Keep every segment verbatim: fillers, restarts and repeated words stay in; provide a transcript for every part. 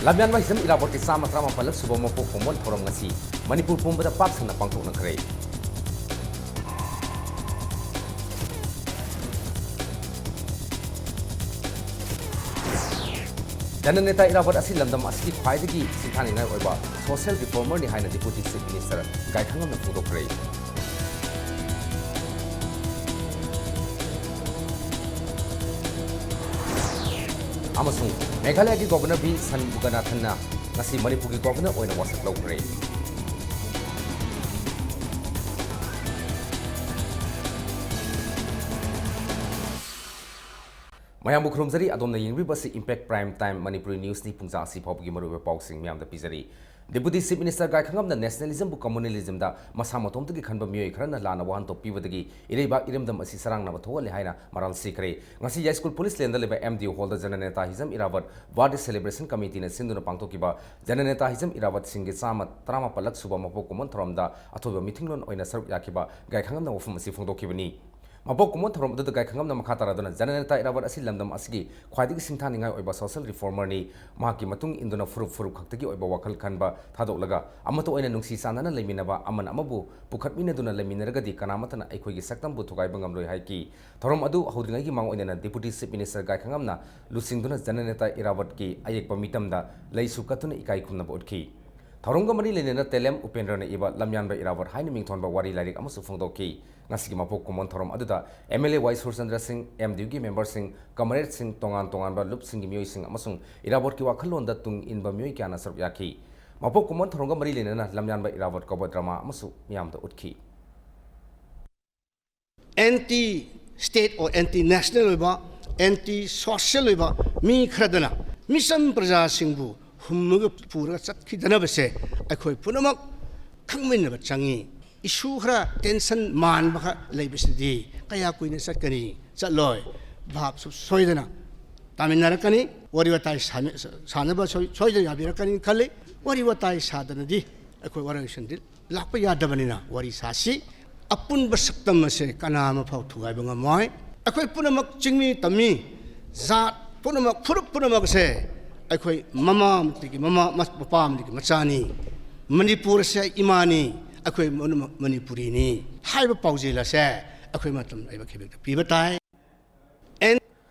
ꯂꯝꯌꯥꯟꯕ ꯍꯤꯖꯝ ꯏꯔꯥꯕꯣꯠꯀꯤ ꯆꯥꯝꯃ ꯇꯔꯥꯃꯥꯄꯜꯂꯛ ꯁꯨꯕ ꯃꯄꯣꯛ ꯀꯨꯝꯑꯣꯟ ꯊꯧꯔꯝ ꯉꯁꯤ ꯃꯅꯤꯄꯨꯔ ꯄꯨꯝꯕꯗ ꯄꯥꯛ ꯁꯟꯅ ꯄꯥꯡꯊꯣꯛꯅꯈ꯭ꯔꯦ꯫ ꯖꯅꯅꯦꯇꯥ ꯏꯔꯥꯕꯣꯠ ꯑꯁꯤ ꯂꯝꯗꯝ ꯑꯁꯤꯒꯤ ꯈ꯭ꯋꯥꯏꯗꯒꯤ ꯁꯤꯡꯊꯥꯅꯤꯡꯉꯥꯏ ꯑꯣꯏꯕ social reformerꯅꯤ ꯍꯥꯏꯅ Deputy Chief Minister ꯒꯥꯏꯈꯉꯝꯅ ꯐꯣꯡꯗꯣꯛꯈ꯭ꯔꯦ꯫ ꯑꯃꯁꯨꯡ ꯃꯦꯘꯥꯂꯌꯒꯤ Governor ꯚꯤ ꯁꯟꯃꯨꯒꯅꯥꯊꯟꯅ ꯉꯁꯤ ꯃꯅꯤꯄꯨꯔꯒꯤ Governor ꯑꯣꯏꯅ ꯋꯥꯁꯛ ꯂꯧꯈ꯭ꯔꯦ꯫ ꯃꯌꯥꯝꯕꯨ ꯈꯨꯔꯨꯝꯖꯔꯤ꯫ ꯑꯗꯣꯝꯅ ꯌꯦꯡꯕꯤꯕ ꯑꯁꯤ Impact Prime Time ꯃꯅꯤꯄꯨꯔꯤ Newsꯅꯤ꯫ ꯄꯨꯡꯖꯥ ꯑꯁꯤ ꯐꯥꯎꯕꯒꯤ ꯃꯔꯨꯑꯣꯏꯕ ꯄꯥꯎꯁꯤꯡ ꯃꯌꯥꯝꯗ ꯄꯤꯖꯔꯤ꯫ Deputy Chief Minister ꯒꯥꯏꯈꯉꯝꯅ nationalismꯕꯨ communalismꯗ ꯃꯁꯥ ꯃꯇꯣꯝꯇꯒꯤ ꯈꯟꯕ ꯃꯤꯑꯣꯏ ꯈꯔꯅ ꯂꯥꯟꯅ ꯋꯥꯍꯟꯊꯣꯛ ꯄꯤꯕꯗꯒꯤ ꯏꯔꯩꯕꯥꯛ ꯏꯔꯝꯗꯝ ꯑꯁꯤ ꯆꯔꯥꯡꯅꯕ ꯊꯣꯛꯍꯜꯂꯦ ꯍꯥꯏꯅ ꯃꯔꯥꯜ ꯁꯤꯈ꯭ꯔꯦ꯫ ꯉꯁꯤ ꯌꯥꯏꯁ꯭ꯀꯨꯜ police laneꯗ ꯂꯩꯕ M D U hallꯗ ꯖꯅꯅꯦꯇꯥ ꯍꯤꯖꯝ ꯏꯔꯥꯕꯠ birthday celebration committeeꯅ ꯁꯤꯟꯗꯨꯅ ꯄꯥꯡꯊꯣꯛꯈꯤꯕ ꯖꯅꯅꯦꯇꯥ ꯍꯤꯖꯝ ꯏꯔꯥꯕꯠ ꯁꯤꯡꯒꯤ ꯆꯥꯝꯃ ꯇꯔꯥꯃꯥꯄꯜꯂꯛ ꯁꯨꯕ ꯃꯄꯣꯛ ꯀꯨꯝꯑꯣꯟ ꯊꯧꯔꯝꯗ ꯑꯊꯣꯏꯕ ꯃꯤꯊꯨꯡꯂꯣꯟ ꯑꯣꯏꯅ ꯁꯔꯨꯛ ꯌꯥꯈꯤꯕ ꯒꯥꯏꯈꯉꯝꯅ ꯋꯥꯐꯝ ꯑꯁꯤ ꯐꯣꯡꯗꯣꯛꯈꯤꯕꯅꯤ꯫ ꯃꯄꯣꯛ ꯀꯨꯝꯑꯣꯟ ꯊꯧꯔꯝ ꯑꯗꯨꯗ ꯒꯥꯏꯈꯉꯝꯅ ꯃꯈꯥ ꯇꯥꯔꯗꯨꯅ ꯖꯅꯅꯦꯇꯥ ꯏꯔꯥꯕꯠ ꯑꯁꯤ ꯂꯝꯗꯝ ꯑꯁꯤꯒꯤ ꯈ꯭ꯋꯥꯏꯗꯒꯤ ꯁꯤꯡꯊꯥꯅꯤꯡꯉꯥꯏ ꯑꯣꯏꯕ social reformerꯅꯤ꯫ ꯃꯍꯥꯛꯀꯤ ꯃꯇꯨꯡ ꯏꯟꯗꯨꯅ ꯐꯨꯔꯨꯞ ꯐꯨꯔꯨꯞ ꯈꯛꯇꯒꯤ ꯑꯣꯏꯕ ꯋꯥꯈꯜ ꯈꯟꯕ ꯊꯥꯗꯣꯛꯂꯒ ꯑꯃꯠꯇ ꯑꯣꯏꯅ ꯅꯨꯡꯁꯤ ꯆꯥꯟꯅꯅ ꯂꯩꯃꯤꯟꯅꯕ, ꯑꯃꯅ ꯑꯃꯕꯨ ꯄꯨꯈꯠꯃꯤꯟꯅꯗꯨꯅ ꯂꯩꯃꯤꯟꯅꯔꯒꯗꯤ ꯀꯅꯥꯃꯠꯇꯅ ꯑꯩꯈꯣꯏꯒꯤ ꯁꯛꯇꯝꯕꯨ ꯊꯨꯒꯥꯏꯕ ꯉꯝꯂꯣꯏ ꯍꯥꯏꯈꯤ꯫ ꯊꯧꯔꯝ ꯑꯗꯨ ꯍꯧꯗ꯭ꯔꯤꯉꯩꯒꯤ ꯃꯥꯡꯑꯣꯏꯅꯅ Deputy Chief Minister ꯒꯥꯏꯈꯉꯝꯅ ꯂꯨꯆꯤꯡꯗꯨꯅ ꯖꯅꯅꯦꯇꯥ ꯏꯔꯥꯕꯠꯀꯤ ꯑꯌꯦꯛꯄ ꯃꯤꯇꯝꯗ ꯂꯩꯁꯨ ꯀꯠꯇꯨꯅ ꯏꯀꯥꯏ ꯈꯨꯝꯅꯕ ꯎꯠꯈꯤ꯫ ꯊꯧꯔꯝꯒ ꯃꯔꯤ ꯂꯩꯅꯅ ꯇꯦꯂꯦꯝ ꯎꯄꯦꯟꯗ꯭ꯔꯅ ꯏꯕ ꯂꯝꯌꯥꯟꯕ ꯏꯔꯥꯕꯠ ꯍꯥꯏꯅ ꯃꯤꯡꯊꯣꯟꯕ ꯋꯥꯔꯤ ꯂꯥꯏꯔꯤꯛ ꯑꯃꯁꯨ ꯐꯣꯡꯗꯣꯛꯈꯤ꯫ ꯉꯁꯤꯒꯤ ꯃꯄꯣꯛ ꯀꯨꯝꯑꯣꯟ ꯊꯧꯔꯝ ꯑꯗꯨꯗ M L A ꯋꯥꯏ ꯁꯨꯔꯆꯟꯗ꯭ꯔ ꯁꯤꯡ, M D Uꯒꯤ memberꯁꯤꯡ, comradeꯁꯤꯡ, ꯇꯣꯉꯥꯟ ꯇꯣꯉꯥꯟꯕ ꯂꯨꯞꯁꯤꯡꯒꯤ ꯃꯤꯑꯣꯏꯁꯤꯡ ꯑꯃꯁꯨꯡ ꯏꯔꯥꯕꯣꯠꯀꯤ ꯋꯥꯈꯜꯂꯣꯟꯗ ꯇꯨꯡ ꯏꯟꯕ ꯃꯤꯑꯣꯏ ꯀꯌꯥꯅ ꯁꯔꯨꯛ ꯌꯥꯈꯤ꯫ ꯃꯄꯣꯛ ꯀꯨꯝꯑꯣꯟ ꯊꯧꯔꯝꯒ ꯃꯔꯤ ꯂꯩꯅꯅ ꯂꯝꯌꯥꯟꯕ ꯏꯔꯥꯕꯣꯠ ꯀꯧꯕ drama ꯑꯃꯁꯨ ꯃꯤꯌꯥꯝꯗ ꯎꯠꯈꯤ꯫ Anti state or anti national ꯑꯣꯏꯕ, anti social ꯑꯣꯏꯕ ꯃꯤ ꯈꯔꯗꯅ ꯃꯤꯆꯝ ꯄ꯭ꯔꯖꯥꯁꯤꯡꯕꯨ ꯍꯨꯝꯃꯒ ꯄꯨꯔꯒ ꯆꯠꯈꯤꯗꯅꯕꯁꯦ ꯑꯩꯈꯣꯏ ꯄꯨꯝꯅꯃꯛ ꯈꯪꯃꯤꯟꯅꯕ ꯆꯪꯉꯤ꯫ Issue ꯈꯔ tension ꯃꯥꯟꯕ ꯈꯔ ꯂꯩꯕꯁꯤꯗꯤ ꯀꯌꯥ ꯀꯨꯏꯅ ꯆꯠꯀꯅꯤ? ꯆꯠꯂꯣꯏ꯫ ꯚꯥꯞꯁꯨ ꯁꯣꯏꯗꯅ ꯇꯥꯃꯤꯟꯅꯔꯛꯀꯅꯤ꯫ ꯋꯥꯔꯤ ꯋꯥꯇꯥꯏ ꯁꯥꯃꯤ-, ꯁꯥꯟꯅꯕ ꯁꯣꯏ-, ꯁꯣꯏꯗꯅ ꯌꯥꯕꯤꯔꯛꯀꯅꯤ ꯈꯜꯂꯤ꯫ ꯋꯥꯔꯤ ꯋꯥꯇꯥꯏ ꯁꯥꯗꯅꯗꯤ ꯑꯩꯈꯣꯏ ꯋꯥꯔꯣꯏꯁꯤꯟꯗꯤ ꯂꯥꯛꯄ ꯌꯥꯗꯕꯅꯤꯅ ꯋꯥꯔꯤ ꯁꯥꯁꯤ꯫ ꯑꯄꯨꯟꯕ ꯁꯛꯇꯝ ꯑꯁꯦ ꯀꯅꯥ ꯑꯃ ꯐꯥꯎ ꯊꯨꯒꯥꯏꯕ ꯉꯝꯃꯣꯏ꯫ ꯑꯩꯈꯣꯏ ꯄꯨꯝꯅꯃꯛ ꯆꯤꯡꯃꯤ ꯇꯝꯃꯤ, ꯖꯥꯠ ꯄꯨꯝꯅꯃꯛ, ꯐꯨꯔꯨꯞ ꯄꯨꯝꯅꯃꯛ ꯑꯁꯦ ꯑꯩꯈꯣꯏ ꯃꯃꯥ ꯑꯃꯗꯒꯤ ꯃꯃꯥ, ꯃꯄꯥ ꯑꯃꯗꯒꯤ ꯃꯆꯥꯅꯤ꯫ ꯃꯅꯤꯄꯨꯔ ꯑꯁꯦ ꯏꯃꯥꯅꯤ꯫ ꯑꯩꯈꯣꯏ ꯃꯅꯨ-, ꯃꯅꯤꯄꯨꯔꯤꯅꯤ ꯍꯥꯏꯕ ꯄꯥꯎꯖꯦꯜ ꯑꯁꯦ ꯑꯩꯈꯣꯏ ꯃꯇꯝ ꯂꯩꯕ ꯈꯦꯕꯦꯛꯇ ꯄꯤꯕ ꯇꯥꯏ꯫ And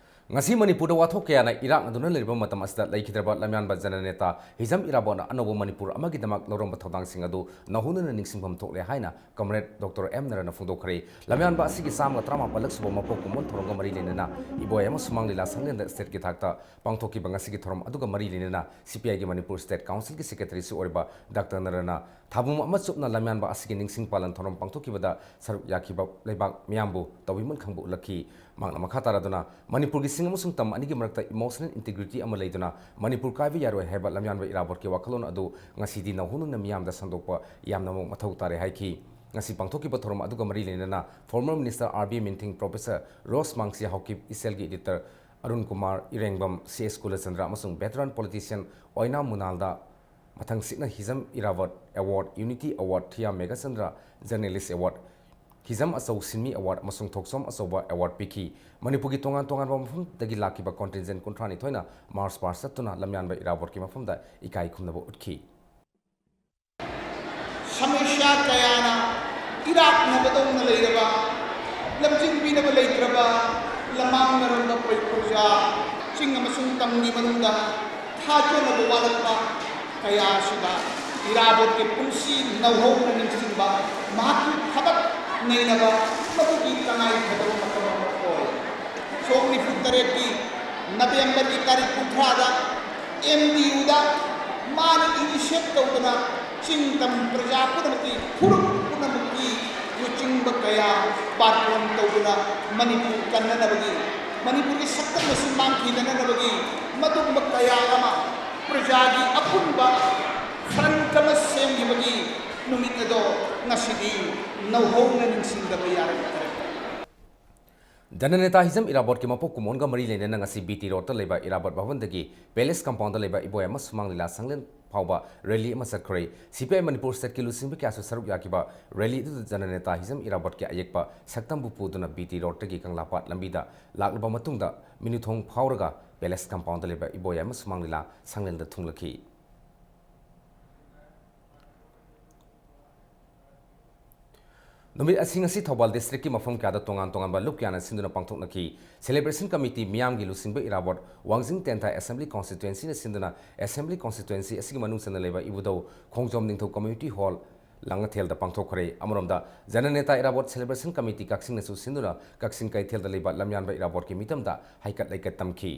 ꯉꯁꯤ ꯃꯅꯤꯄꯨꯔꯗ ꯋꯥꯊꯣꯛ ꯀꯌꯥꯅ ꯏꯔꯥꯛꯅꯗꯨꯅ ꯂꯩꯔꯕ ꯃꯇꯝ ꯑꯁꯤꯗ, ꯂꯩꯈꯤꯗ꯭ꯔꯕ ꯂꯝꯌꯥꯟꯕ ꯖꯅꯅꯦꯇꯥ ꯍꯤꯖꯝ ꯏꯔꯥꯕꯣꯠꯅ ꯑꯅꯧꯕ ꯃꯅꯤꯄꯨꯔ ꯑꯃꯒꯤꯗꯃꯛ ꯂꯧꯔꯝꯕ ꯊꯧꯗꯥꯡꯁꯤꯡ ꯑꯗꯨ ꯅꯧꯍꯧꯅꯅ ꯅꯤꯡꯁꯤꯡꯐꯝ ꯊꯣꯛꯂꯦ ꯍꯥꯏꯅ ꯀꯝꯔꯦꯗ ꯗꯣꯛꯇꯔ ꯑꯦꯝ ꯅꯔꯅ ꯐꯣꯡꯗꯣꯛꯈ꯭ꯔꯦ꯫ ꯂꯝꯌꯥꯟꯕ ꯑꯁꯤꯒꯤ ꯆꯥꯝꯃꯒ ꯇꯔꯥꯃꯥꯄꯜꯂꯛ ꯁꯨꯕ ꯃꯄꯣꯛ ꯀꯨꯝꯑꯣꯟ ꯊꯧꯔꯝꯒ ꯃꯔꯤ ꯂꯩꯅꯅ ꯏꯕꯣꯌꯥꯏꯃ ꯁꯨꯃꯥꯡ ꯂꯤꯂꯥ ꯁꯪꯂꯦꯟꯗ ꯏꯁꯇꯦꯠꯀꯤ ꯊꯥꯛꯇ ꯄꯥꯡꯊꯣꯛꯈꯤꯕ ꯉꯁꯤꯒꯤ ꯊꯧꯔꯝ ꯑꯗꯨꯒ ꯃꯔꯤ ꯂꯩꯅꯅ ꯁꯤ ꯄꯤ ꯑꯥꯏꯒꯤ ꯃꯅꯤꯄꯨꯔ ꯁ꯭ꯇꯦꯠ ꯀꯥꯎꯟꯁꯤꯜꯒꯤ ꯁꯦꯀ꯭ꯔꯦꯇꯔꯤꯁꯨ ꯑꯣꯏꯔꯤꯕ ꯗꯥꯛꯇꯔ ꯅꯔꯅ ꯊꯥꯕꯨꯝ ꯑꯃ ꯆꯨꯞꯅ ꯂꯝꯌꯥꯟꯕ ꯑꯁꯤꯒꯤ ꯅꯤꯡꯁꯤꯡ ꯄꯥꯂꯟ ꯊꯧꯔꯝ ꯄꯥꯡꯊꯣꯛꯈꯤꯕꯗ ꯁꯔꯨꯛ ꯌꯥꯈꯤꯕ ꯂꯩꯕꯥꯛ ꯃꯤꯌꯥꯝꯕꯨ ꯇꯧꯕꯤꯃꯜ ꯈꯪꯕ ꯎꯠꯂꯛꯈꯤ꯫ ꯃꯍꯥꯛꯅ ꯃꯈꯥ ꯇꯥꯔꯗꯨꯅ, ꯃꯅꯤꯄꯨꯔꯒꯤ ꯆꯤꯡ ꯑꯃꯁꯨꯡ ꯇꯝ ꯑꯅꯤꯒꯤ ꯃꯔꯛꯇ emotional integrity ꯑꯃ ꯂꯩꯗꯨꯅ ꯃꯅꯤꯄꯨꯔ ꯀꯥꯏꯕ ꯌꯥꯔꯣꯏ ꯍꯥꯏꯕ ꯂꯝꯌꯥꯟꯕ ꯏꯔꯥꯕꯣꯠꯀꯤ ꯋꯥꯈꯜꯂꯣꯟ ꯑꯗꯨ ꯉꯁꯤꯗꯤ ꯅꯧꯍꯧꯅꯅ ꯃꯤꯌꯥꯝꯗ ꯁꯟꯗꯣꯛꯄ ꯌꯥꯝꯅꯃꯛ ꯃꯊꯧ ꯇꯥꯔꯦ ꯍꯥꯏꯈꯤ꯫ ꯉꯁꯤ ꯄꯥꯡꯊꯣꯛꯈꯤꯕ ꯊꯧꯔꯝ ꯑꯗꯨꯒ ꯃꯔꯤ ꯂꯩꯅꯅ former minister R B Minthang, professor Rose Mangsi, Haokip ꯏꯆꯦꯜꯒꯤ editor Arun Kumar ꯏꯔꯦꯡꯕꯝ, C S ꯀꯨꯂꯆꯟꯗ꯭ꯔ ꯑꯃꯁꯨꯡ veteran politician ꯑꯣꯏꯅꯥꯝ ꯃꯨꯅꯥꯜꯗ ꯃꯊꯪꯁꯤꯠꯅ Hijam Irabot award, unity award, ꯊꯤꯌꯥꯝ ꯃꯦꯘꯆꯟꯗ꯭ꯔ journalist award, ꯍꯤꯖꯝ ꯑꯆꯧ ꯁꯤꯟꯃꯤ award ꯑꯃꯁꯨꯡ ꯊꯣꯛꯆꯣꯝ ꯑꯆꯧꯕ award ꯄꯤꯈꯤ꯫ ꯃꯅꯤꯄꯨꯔꯒꯤ ꯇꯣꯉꯥꯟ ꯇꯣꯉꯥꯟꯕ ꯃꯐꯝꯗꯒꯤ ꯂꯥꯛꯈꯤꯕ contingent ꯀꯨꯟꯊ꯭ꯔꯥ ꯅꯤꯊꯣꯏꯅ march past ꯆꯠꯇꯨꯅ ꯂꯝꯌꯥꯟꯕ ꯏꯔꯥꯕꯣꯠꯀꯤ ꯃꯐꯝꯗ ꯏꯀꯥꯏ ꯈꯨꯝꯅꯕ ꯎꯠꯈꯤ꯫ ꯁꯃꯁ꯭ꯌꯥ ꯀꯌꯥꯅ ꯏꯔꯥꯛꯅꯕꯗꯧꯅ ꯂꯩꯔꯕ, ꯂꯝꯖꯤꯡꯕꯤꯅꯕ ꯂꯩꯇ꯭ꯔꯕ, ꯂꯃꯥꯡꯅꯔꯝꯕ ꯄ꯭ꯔꯖꯥ, ꯆꯤꯡ ꯑꯃꯁꯨꯡ ꯇꯝꯒꯤ ꯃꯅꯨꯡꯗ ꯊꯥꯖꯅꯕ ꯋꯥꯠꯂꯛꯄ ꯀꯌꯥ ꯑꯁꯤꯗ ꯏꯔꯥꯕꯣꯠꯀꯤ ꯄꯨꯟꯁꯤ ꯅꯧꯍꯧꯅ ꯅꯤꯡꯁꯤꯡꯕ, ꯃꯍꯥꯛꯀꯤ ꯊꯕꯛ ꯅꯩꯅꯕ ꯃꯗꯨꯒꯤ ꯇꯉꯥꯏꯐꯗꯕ ꯃꯇꯝ ꯑꯃ ꯑꯣꯏ꯫ ꯁꯣꯛ ꯅꯤꯐꯨ ꯇꯔꯦꯠꯀꯤ ꯅꯕꯦꯝꯕꯔꯒꯤ ꯇꯥꯔꯤꯛ ꯀꯨꯟꯊ꯭ꯔꯥꯗ ꯑꯦꯝ ꯗꯤ ꯌꯨꯗ ꯃꯥꯅ initiate ꯇꯧꯗꯨꯅ ꯆꯤꯡ ꯇꯝ ꯄ꯭ꯔꯖꯥ ꯄꯨꯝꯅꯃꯛꯀꯤ ꯐꯨꯔꯨꯞ ꯄꯨꯝꯅꯃꯛꯀꯤ ꯂꯨꯆꯤꯡꯕ ꯀꯌꯥ ꯕꯥꯔꯇꯣꯟ ꯇꯧꯗꯨꯅ ꯃꯅꯤꯄꯨꯔ ꯀꯟꯅꯅꯕꯒꯤ, ꯃꯅꯤꯄꯨꯔꯒꯤ ꯁꯛꯇꯝ ꯑꯁꯤ ꯃꯥꯡꯈꯤꯗꯅꯅꯕꯒꯤ ꯃꯗꯨꯒꯨꯝꯕ ꯀꯌꯥ ꯑꯃ ꯄ꯭ꯔꯖꯥꯒꯤ ꯑꯄꯨꯟꯕ front ꯑꯃ ꯁꯦꯝꯈꯤꯕꯒꯤ ꯅꯨꯃꯤꯠ ꯑꯗꯣ ꯉꯁꯤꯗꯤ ꯅꯧꯍꯧꯅ ꯅꯤꯡꯁꯤꯡꯗꯕ ꯌꯥꯔꯛꯇ꯭ꯔꯦ꯫ ꯖꯅꯅꯦꯇꯥ ꯍꯤꯖꯝ ꯏꯔꯥꯕꯣꯠꯀꯤ ꯃꯄꯣꯛ ꯀꯨꯝꯑꯣꯟꯒ ꯃꯔꯤ ꯂꯩꯅꯅ ꯉꯁꯤ ꯕꯤ ꯇꯤ ꯔꯣꯗꯇ ꯂꯩꯕ ꯏꯔꯥꯕꯣꯠ ꯚꯕꯟꯗꯒꯤ ꯄꯦꯂꯦꯁ ꯀꯝꯄꯥꯎꯟꯗ ꯂꯩꯕ ꯏꯕꯣꯌꯥꯏꯃ ꯁꯨꯃꯥꯡ ꯂꯤꯂꯥ ꯁꯪꯂꯦꯟ ꯐꯥꯎꯕ ꯔꯦꯂꯤ ꯑꯃ ꯆꯠꯈ꯭ꯔꯦ꯫ ꯁꯤ ꯄꯤ ꯑꯥꯏ ꯃꯅꯤꯄꯨꯔ ꯁ꯭ꯇꯦꯠꯀꯤ ꯂꯨꯆꯤꯡꯕ ꯀꯌꯥꯁꯨ ꯁꯔꯨꯛ ꯌꯥꯈꯤꯕ ꯔꯦꯂꯤ ꯑꯗꯨꯗ ꯖꯅꯅꯦꯇꯥ ꯍꯤꯖꯝ ꯏꯔꯥꯕꯣꯠꯀꯤ ꯑꯌꯦꯛꯄ ꯁꯛꯇꯝꯕꯨ ꯄꯨꯗꯨꯅ ꯕꯤ ꯇꯤ ꯔꯣꯗꯇꯒꯤ ꯀꯪꯂꯥꯄꯥꯠ ꯂꯝꯕꯤꯗ ꯂꯥꯛꯂꯕ ꯃꯇꯨꯡꯗ ꯃꯤꯅꯨꯊꯣꯡ ꯐꯥꯎꯔꯒ ꯄꯦꯂꯦꯁ ꯀꯝꯄꯥꯎꯟꯗ ꯂꯩꯕ ꯏꯕꯣꯌꯥꯏꯃ ꯁꯨꯃꯥꯡ ꯂꯤꯂꯥ ꯁꯪꯂꯦꯟꯗ ꯊꯨꯡꯂꯈꯤ꯫ ꯅꯨꯃꯤꯠ ꯑꯁꯤ ꯉꯁꯤ ꯊꯧꯕꯥꯜ ꯗꯤꯁꯇ꯭ꯔꯤꯛꯀꯤ ꯃꯐꯝ ꯀꯌꯥꯗ ꯇꯣꯉꯥꯟ ꯇꯣꯉꯥꯟꯕ ꯂꯨꯞ ꯀꯌꯥꯅ ꯁꯤꯟꯗꯨꯅ ꯄꯥꯡꯊꯣꯛꯅꯈꯤ꯫ ꯁꯦꯂꯦꯕ꯭ꯔꯦꯁꯟ ꯀꯃꯤꯇꯤ ꯃꯤꯌꯥꯝꯒꯤ ꯂꯨꯆꯤꯡꯕ ꯏꯔꯥꯕꯣꯠ ꯋꯥꯡꯖꯤꯡ ꯇꯦꯟꯊꯥ ꯑꯦꯁꯦꯝꯕ꯭ꯂꯤ ꯀꯣꯟꯁꯇꯤꯇ꯭ꯋꯦꯟꯁꯤꯅ ꯁꯤꯟꯗꯨꯅ ꯑꯦꯁꯦꯝꯕ꯭ꯂꯤ ꯀꯣꯟꯁꯇꯤꯇ꯭ꯋꯦꯟꯁꯤ ꯑꯁꯤꯒꯤ ꯃꯅꯨꯡ ꯆꯟꯅ ꯂꯩꯕ ꯏꯕꯨꯙꯧ ꯈꯣꯡꯖꯣꯝ ꯅꯤꯡꯊꯧ ꯀꯝꯃ꯭ꯌꯨꯅꯤꯇꯤ ꯍꯣꯜ ꯂꯥꯡꯉꯊꯦꯜꯗ ꯄꯥꯡꯊꯣꯛꯈ꯭ꯔꯦ꯫ ꯑꯃꯔꯣꯝꯗ ꯖꯅꯅꯦꯇꯥ ꯏꯔꯥꯕꯣꯠ ꯁꯦꯂꯦꯕ꯭ꯔꯦꯁꯟ ꯀꯃꯤꯇꯤ ꯀꯛꯆꯤꯡꯅꯁꯨ ꯁꯤꯟꯗꯨꯅ ꯀꯛꯆꯤꯡ ꯀꯩꯊꯦꯜꯗ ꯂꯩꯕ ꯂꯝꯌꯥꯟꯕ ꯏꯔꯥꯕꯣꯠꯀꯤ ꯃꯤꯇꯝꯗ ꯍꯩꯀꯠ ꯂꯩꯀꯠ ꯇꯝꯈꯤ꯫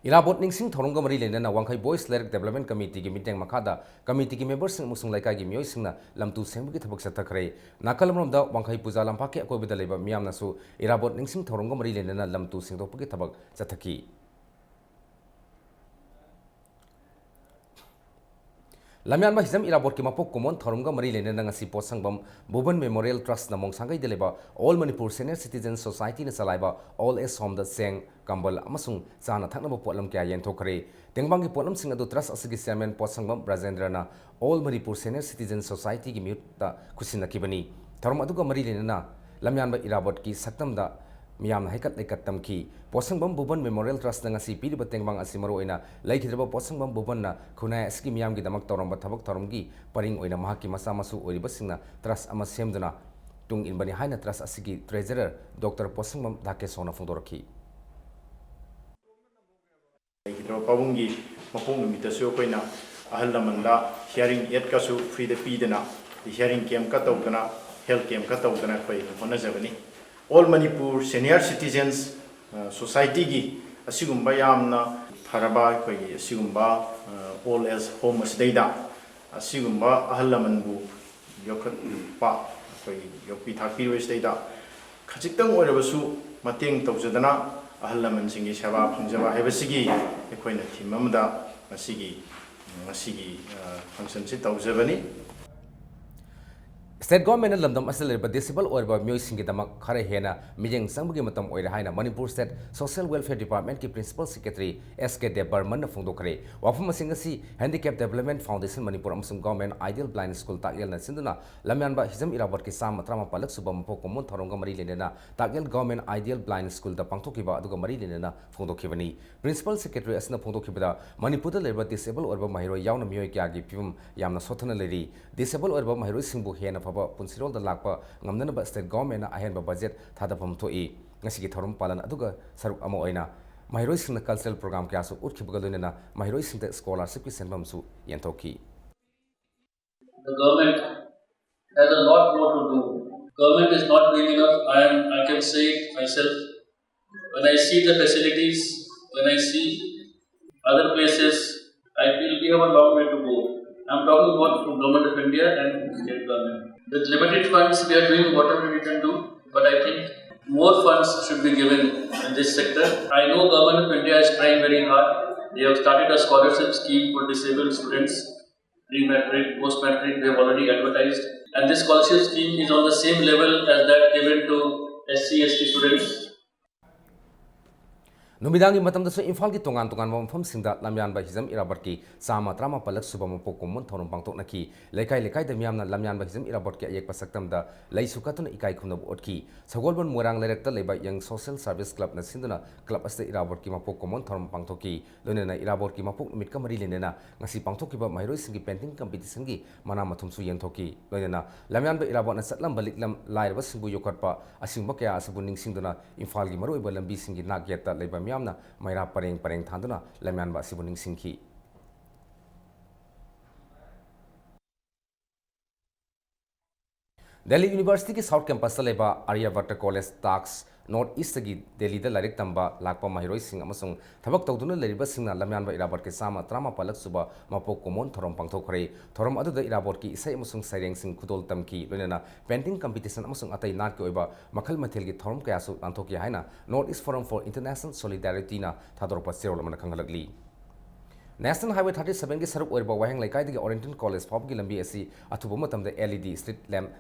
ꯏꯔꯥꯕꯣꯠ ꯅꯤꯡꯁꯤꯡ ꯊꯧꯔꯝꯒ ꯃꯔꯤ ꯂꯩꯅꯅ ꯋꯥꯡꯈꯩ ꯕꯣꯏꯁ ꯂꯥꯏꯔꯤꯛ ꯗꯦꯕꯂꯞꯃꯦꯟ ꯀꯃꯤꯇꯤꯒꯤ ꯃꯤꯠꯌꯦꯡ ꯃꯈꯥꯗ ꯀꯃꯤꯇꯤꯒꯤ ꯃꯦꯝꯕꯔꯁꯤꯡ ꯑꯃꯁꯨꯡ ꯂꯩꯀꯥꯏꯒꯤ ꯃꯤꯑꯣꯏꯁꯤꯡꯅ ꯂꯝꯇꯨ ꯁꯦꯡꯕꯒꯤ ꯊꯕꯛ ꯆꯠꯊꯈ꯭ꯔꯦ꯫ ꯅꯥꯀꯜ ꯑꯃꯔꯣꯝꯗ ꯋꯥꯡꯈꯩ ꯄꯨꯖꯥ ꯂꯝꯄꯥꯛꯀꯤ ꯑꯀꯣꯏꯕꯗ ꯂꯩꯕ ꯃꯤꯌꯥꯝꯅꯁꯨ ꯏꯔꯥꯕꯣꯠ ꯅꯤꯡꯁꯤꯡ ꯊꯧꯔꯝꯒ ꯃꯔꯤ ꯂꯩꯅꯅ ꯂꯝꯇꯨ ꯁꯦꯡꯗꯣꯛꯄꯒꯤ ꯊꯕꯛ ꯆꯠꯊꯈꯤ꯫ ꯂꯝꯌꯥꯟꯕ ꯍꯤꯖꯝ ꯏꯔꯥꯕꯣꯠꯀꯤ ꯃꯄꯣꯛ ꯀꯨꯝꯑꯣꯟ ꯊꯧꯔꯝꯒ ꯃꯔꯤ ꯂꯩꯅꯅ ꯉꯁꯤ ꯄꯣꯠꯁꯪꯕꯝ ꯚꯨꯕꯟ ꯃꯦꯃꯣꯔꯤꯌꯦꯜ ꯇ꯭ꯔꯁꯠꯅ ꯃꯣꯡꯁꯥꯡꯒꯩꯗ ꯂꯩꯕ All Manipur Senior Citizen Societyꯅ ꯆꯂꯥꯏꯕ Old Age Homeꯗ ꯆꯦꯡ, ꯀꯝꯕꯜ ꯑꯃꯁꯨꯡ ꯆꯥꯅ ꯊꯛꯅꯕ ꯄꯣꯠꯂꯝ ꯀꯌꯥ ꯌꯦꯟꯊꯣꯛꯈ꯭ꯔꯦ꯫ ꯇꯦꯡꯕꯥꯡꯒꯤ ꯄꯣꯠꯂꯝꯁꯤꯡ ꯑꯗꯨ ꯇ꯭ꯔꯁꯠ ꯑꯁꯤꯒꯤ ꯆꯤꯌꯔꯃꯦꯟ ꯄꯣꯠꯁꯪꯕꯝ ꯕ꯭ꯔꯖꯦꯟꯗ꯭ꯔꯅ All Manipur Senior Citizen Societyꯒꯤ ꯃꯤꯍꯨꯠꯇ ꯈꯨꯠꯁꯤꯟꯅꯈꯤꯕꯅꯤ꯫ ꯊꯧꯔꯝ ꯑꯗꯨꯒ ꯃꯔꯤ ꯂꯩꯅꯅ ꯂꯝꯌꯥꯟꯕ ꯏꯔꯥꯕꯣꯠꯀꯤ ꯁꯛꯇꯝꯗ ꯃꯤꯌꯥꯝꯅ ꯍꯩꯀꯠ ꯂꯩꯀꯠ ꯇꯝꯈꯤ꯫ ꯄꯣꯠꯁꯪꯕꯝ ꯚꯨꯕꯟ ꯃꯦꯃꯣꯔꯤꯌꯦꯜ ꯇ꯭ꯔꯁꯠꯅ ꯉꯁꯤ ꯄꯤꯔꯤꯕ ꯇꯦꯡꯕꯥꯡ ꯑꯁꯤ ꯃꯔꯨꯑꯣꯏꯅ ꯂꯩꯈꯤꯗ꯭ꯔꯕ ꯄꯣꯠꯁꯪꯕꯝ ꯚꯨꯕꯟꯅ ꯈꯨꯟꯅꯥꯏ ꯑꯁꯤꯒꯤ ꯃꯤꯌꯥꯝꯒꯤꯗꯃꯛ ꯇꯧꯔꯝꯕ ꯊꯕꯛ ꯊꯧꯔꯝꯒꯤ ꯄꯔꯤꯡ ꯑꯣꯏꯅ ꯃꯍꯥꯛꯀꯤ ꯃꯆꯥ ꯃꯁꯨ ꯑꯣꯏꯔꯤꯕꯁꯤꯡꯅ ꯇ꯭ꯔꯁꯠ ꯑꯃ ꯁꯦꯝꯗꯨꯅ ꯇꯨꯡ ꯏꯟꯕꯅꯤ ꯍꯥꯏꯅ ꯇ꯭ꯔꯁꯠ ꯑꯁꯤꯒꯤ ꯇ꯭ꯔꯦꯖꯔꯔ ꯗꯣꯛꯇꯔ ꯄꯣꯠꯁꯪꯕꯝ ꯙꯥꯀꯦꯁꯣꯔꯅ ꯐꯣꯡꯗꯣꯔꯛꯈꯤ꯫ ꯂꯩꯈꯤꯗ꯭ꯔꯕ ꯄꯥꯕꯨꯡꯒꯤ ꯃꯄꯣꯛ ꯅꯨꯃꯤꯠꯇꯁꯨ ꯑꯩꯈꯣꯏꯅ ꯑꯍꯜ ꯂꯃꯟꯗ hearing aidꯀꯁꯨ freeꯗ ꯄꯤꯗꯅ, hearing campꯀ ꯇꯧꯗꯅ, health campꯀ ꯇꯧꯗꯅ ꯑꯩꯈꯣꯏ ꯍꯣꯠꯅꯖꯕꯅꯤ꯫ All Manipur Senior Citizens, ꯑ, Societyꯒꯤ ꯑꯁꯤꯒꯨꯝꯕ ꯌꯥꯝꯅ ꯐꯔꯕ ꯑꯩꯈꯣꯏꯒꯤ ꯑꯁꯤꯒꯨꯝꯕ, ꯑ, Old Age Home ꯑꯁꯤꯗꯩꯗ ꯑꯁꯤꯒꯨꯝꯕ ꯑꯍꯜ ꯂꯃꯟꯕꯨ ꯌꯣꯛꯈꯠꯄ, ꯑꯩꯈꯣꯏ ꯌꯣꯛꯄꯤ ꯊꯥꯛꯄꯤꯔꯤꯕꯁꯤꯗꯩꯗ ꯈꯖꯤꯛꯇꯪ ꯑꯣꯏꯔꯕꯁꯨ ꯃꯇꯦꯡ ꯇꯧꯖꯗꯅ ꯑꯍꯜ ꯂꯃꯟꯁꯤꯡꯒꯤ ꯁꯦꯕꯥ ꯐꯪꯖꯕ ꯍꯥꯏꯕꯁꯤꯒꯤ ꯑꯩꯈꯣꯏꯅ theme ꯑꯃꯗ ꯉꯁꯤꯒꯤ, ꯉꯁꯤꯒꯤ, ꯑ, functionꯁꯤ ꯇꯧꯖꯕꯅꯤ꯫ State Government-ꯅ ꯂꯝꯗꯝ ꯑꯁꯤꯗ ꯂꯩꯔꯤꯕ disabled ꯑꯣꯏꯔꯕ ꯃꯤꯑꯣꯏꯁꯤꯡꯒꯤꯗꯃꯛ ꯈꯔ ꯍꯦꯟꯅ ꯃꯤꯠꯌꯦꯡ ꯆꯪꯕꯒꯤ ꯃꯇꯝ ꯑꯣꯏꯔꯦ ꯍꯥꯏꯅ Manipur State Social Welfare Department-ꯀꯤ Principal Secretary S K ꯗꯦꯕꯕꯔꯃꯟꯅ ꯐꯣꯡꯗꯣꯛꯈ꯭ꯔꯦ꯫ ꯋꯥꯐꯝ ꯑꯁꯤꯡ ꯑꯁꯤ Handicap Development Foundation ꯃꯅꯤꯄꯨꯔ ꯑꯃꯁꯨꯡ Government Ideal Blind School ꯇꯥꯛꯌꯦꯜꯅ ꯁꯤꯟꯗꯨꯅ ꯂꯝꯌꯥꯟꯕ ꯍꯤꯖꯝ ꯏꯔꯥꯕꯣꯠꯀꯤ ꯆꯥꯝꯃ ꯇꯔꯥꯃꯥꯄꯜꯂꯛ ꯁꯨꯕ ꯃꯄꯣꯛ ꯀꯨꯝꯑꯣꯟ ꯊꯧꯔꯝꯒ ꯃꯔꯤ ꯂꯩꯅꯅ ꯇꯥꯛꯌꯦꯜ Government Ideal Blind School-ꯗ ꯄꯥꯡꯊꯣꯛꯈꯤꯕ ꯑꯗꯨꯒ ꯃꯔꯤ ꯂꯩꯅꯅ ꯐꯣꯡꯗꯣꯛꯈꯤꯕꯅꯤ꯫ Principal Secretary ꯑꯁꯤꯅ ꯐꯣꯡꯗꯣꯛꯈꯤꯕꯗ, ꯃꯅꯤꯄꯨꯔꯗ ꯂꯩꯔꯤꯕ disabled ꯑꯣꯏꯔꯕ ꯃꯍꯩꯔꯣꯏ ꯌꯥꯎꯅ ꯃꯤꯑꯣꯏ ꯀꯌꯥꯒꯤ ꯐꯤꯕꯝ ꯌꯥꯝꯅ ꯁꯣꯠꯊꯅ ꯂꯩꯔꯤ꯫ Disabled ꯑꯣꯏꯔꯕ ꯃꯍꯩꯔꯣꯏꯁꯤꯡꯕꯨ ꯍꯦꯟꯅ ꯐꯕ ꯄꯨꯟꯁꯤꯔꯣꯜꯗ ꯂꯥꯛꯄ ꯉꯝꯅꯅꯕ State Government-ꯅ ꯑꯍꯦꯟꯕ budget ꯊꯥꯗꯐꯝ ꯊꯣꯛꯏ꯫ ꯉꯁꯤꯒꯤ ꯊꯧꯔꯝ ꯄꯥꯂꯟ ꯑꯗꯨꯒ ꯁꯔꯨꯛ ꯑꯃ ꯑꯣꯏꯅ ꯃꯍꯩꯔꯣꯏꯁꯤꯡꯅ cultural program ꯀꯌꯥꯁꯨ ꯎꯠꯈꯤꯕꯒ ꯂꯣꯏꯅꯅ ꯃꯍꯩꯔꯣꯏꯁꯤꯡꯗ scholarship-ꯀꯤ ꯁꯦꯟꯐꯝꯁꯨ ꯌꯦꯟꯊꯣꯛꯈꯤ꯫ The government has a lot more to do. Government is not doing enough. I am, I can say it myself. When I see the facilities, when I see other places, I feel we have a long way to go. I'm talking about from Government of India and state government. With limited funds, we are doing whatever we can do, but I think more funds should be given in this sector. I know Government of India is trying very hard. They have started a scholarship scheme for disabled students, pre-matric, post-matric, they have already advertised. And this scholarship scheme is on the same level as that given to S C, S T students. ꯅꯨꯃꯤꯗꯥꯡꯒꯤ ꯃꯇꯝꯗꯁꯨ ꯏꯝꯐꯥꯜꯒꯤ ꯇꯣꯉꯥꯟ ꯇꯣꯉꯥꯟꯕ ꯃꯐꯝꯁꯤꯡꯗ ꯂꯝꯌꯥꯟꯕ ꯍꯤꯖꯝ ꯏꯔꯥꯕꯣꯠꯀꯤ ꯆꯥꯝꯃ ꯇꯔꯥꯃꯥꯄꯜꯂꯛ ꯁꯨꯕ ꯃꯄꯣꯛ ꯀꯨꯝꯑꯣꯟ ꯊꯧꯔꯝ ꯄꯥꯡꯊꯣꯛꯅꯈꯤ꯫ ꯂꯩꯀꯥꯏ ꯂꯩꯀꯥꯏꯗ ꯃꯤꯌꯥꯝꯅ ꯂꯝꯌꯥꯟꯕ ꯍꯤꯖꯝ ꯏꯔꯥꯕꯣꯠꯀꯤ ꯑꯌꯦꯛꯄ ꯁꯛꯇꯝꯗ ꯂꯩꯁꯨ ꯀꯠꯇꯨꯅ ꯏꯀꯥꯏ ꯈꯨꯝꯅꯕ ꯎꯠꯈꯤ꯫ ꯁꯒꯣꯜꯕꯟ ꯃꯣꯏꯔꯥꯡ ꯂꯩꯔꯛꯇ ꯂꯩꯕ Young Social Service Club-ꯅ ꯁꯤꯟꯗꯨꯅ club ꯑꯁꯤꯗ ꯏꯔꯥꯕꯣꯠꯀꯤ ꯃꯄꯣꯛ ꯀꯨꯝꯑꯣꯟ ꯊꯧꯔꯝ ꯄꯥꯡꯊꯣꯛꯈꯤ꯫ ꯂꯣꯏꯅꯅ ꯏꯔꯥꯕꯣꯠꯀꯤ ꯃꯄꯣꯛ ꯅꯨꯃꯤꯠꯀ ꯃꯔꯤ ꯂꯩꯅꯅ ꯉꯁꯤ ꯄꯥꯡꯊꯣꯛꯈꯤꯕ ꯃꯍꯩꯔꯣꯏꯁꯤꯡꯒꯤ painting competition-ꯒꯤ ꯃꯅꯥ ꯃꯊꯨꯝꯁꯨ ꯌꯦꯟꯊꯣꯛꯈꯤ꯫ ꯂꯣꯏꯅꯅ ꯂꯝꯌꯥꯟꯕ ꯏꯔꯥꯕꯣꯠꯅ ꯆꯠꯂꯝꯕ ꯂꯤꯛꯂꯝ ꯂꯥꯏꯔꯕꯁꯤꯡꯕꯨ ꯌꯣꯛꯈꯠꯄ ꯑꯁꯤꯒꯨꯝꯕ ꯀꯌꯥ ꯑꯁꯤꯕꯨ ꯅꯤꯡꯁꯤꯡꯗꯨꯅ ꯏꯝꯐꯥꯜꯒꯤ ꯃꯔꯨꯑꯣꯏꯕ ꯂꯝꯕꯤꯁꯤꯡꯒꯤ ꯅꯥꯛ ꯌꯦꯠꯇ ꯂꯩꯕ ꯃꯤꯌꯥꯝꯅ ꯃꯩꯔꯥ ꯄꯔꯦꯡ ꯄꯔꯦꯡ ꯊꯥꯟꯗꯨꯅ ꯂꯝꯌꯥꯟꯕ ꯑꯁꯤꯕꯨ ꯅꯤꯡꯁꯤꯡꯈꯤ꯫ ꯗꯦꯜꯂꯤ ꯌꯨꯅꯤꯚꯔꯁꯤꯇꯤꯒꯤ South Campus-ꯇ ꯂꯩꯕ Aryabhatta College, ꯇꯥꯛꯁ, North East-ꯇꯒꯤ ꯗꯦꯜꯂꯤꯗ ꯂꯥꯏꯔꯤꯛ ꯇꯝꯕ ꯂꯥꯛꯄ ꯃꯍꯩꯔꯣꯏꯁꯤꯡ ꯑꯃꯁꯨꯡ ꯊꯕꯛ ꯇꯧꯗꯨꯅ ꯂꯩꯔꯤꯕꯁꯤꯡꯅ ꯂꯝꯌꯥꯟꯕ ꯏꯔꯥꯕꯣꯠꯀꯤ ꯆꯥꯝꯃ ꯇꯔꯥꯃꯥꯄꯜꯂꯛ ꯁꯨꯕ ꯃꯄꯣꯛ ꯀꯨꯝꯑꯣꯟ ꯊꯧꯔꯝ ꯄꯥꯡꯊꯣꯛꯈ꯭ꯔꯦ꯫ ꯊꯧꯔꯝ ꯑꯗꯨꯗ ꯏꯔꯥꯕꯣꯠꯀꯤ ꯏꯁꯩ ꯑꯃꯁꯨꯡ ꯁꯩꯔꯦꯡꯁꯤꯡ ꯈꯨꯗꯣꯜ ꯇꯝꯈꯤ꯫ ꯂꯣꯏꯅꯅ painting competition ꯑꯃꯁꯨꯡ ꯑꯇꯩ ꯅꯥꯠꯀꯤ ꯑꯣꯏꯕ ꯃꯈꯜ ꯃꯊꯦꯜꯒꯤ ꯊꯧꯔꯝ ꯀꯌꯥꯁꯨ ꯂꯥꯟꯊꯣꯛꯈꯤ ꯍꯥꯏꯅ North East Forum for International Solidarity-ꯅ ꯊꯥꯗꯣꯔꯛꯄ ꯆꯦꯔꯣꯜ ꯑꯃꯅ ꯈꯪꯍꯜꯂꯛꯂꯤ꯫ National Highway thirty seven ꯒꯤ ꯁꯔꯨꯛ ꯑꯣꯏꯔꯤꯕ ꯋꯥꯍꯦꯡ ꯂꯩꯀꯥꯏꯗꯒꯤ ꯑꯣꯔꯦꯟꯇꯟ ꯀꯣꯂꯦꯖ ꯐꯥꯎꯕꯒꯤ ꯂꯝꯕꯤ ꯑꯁꯤ ꯑꯊꯨꯕ ꯃꯇꯝꯗ L E D street lamp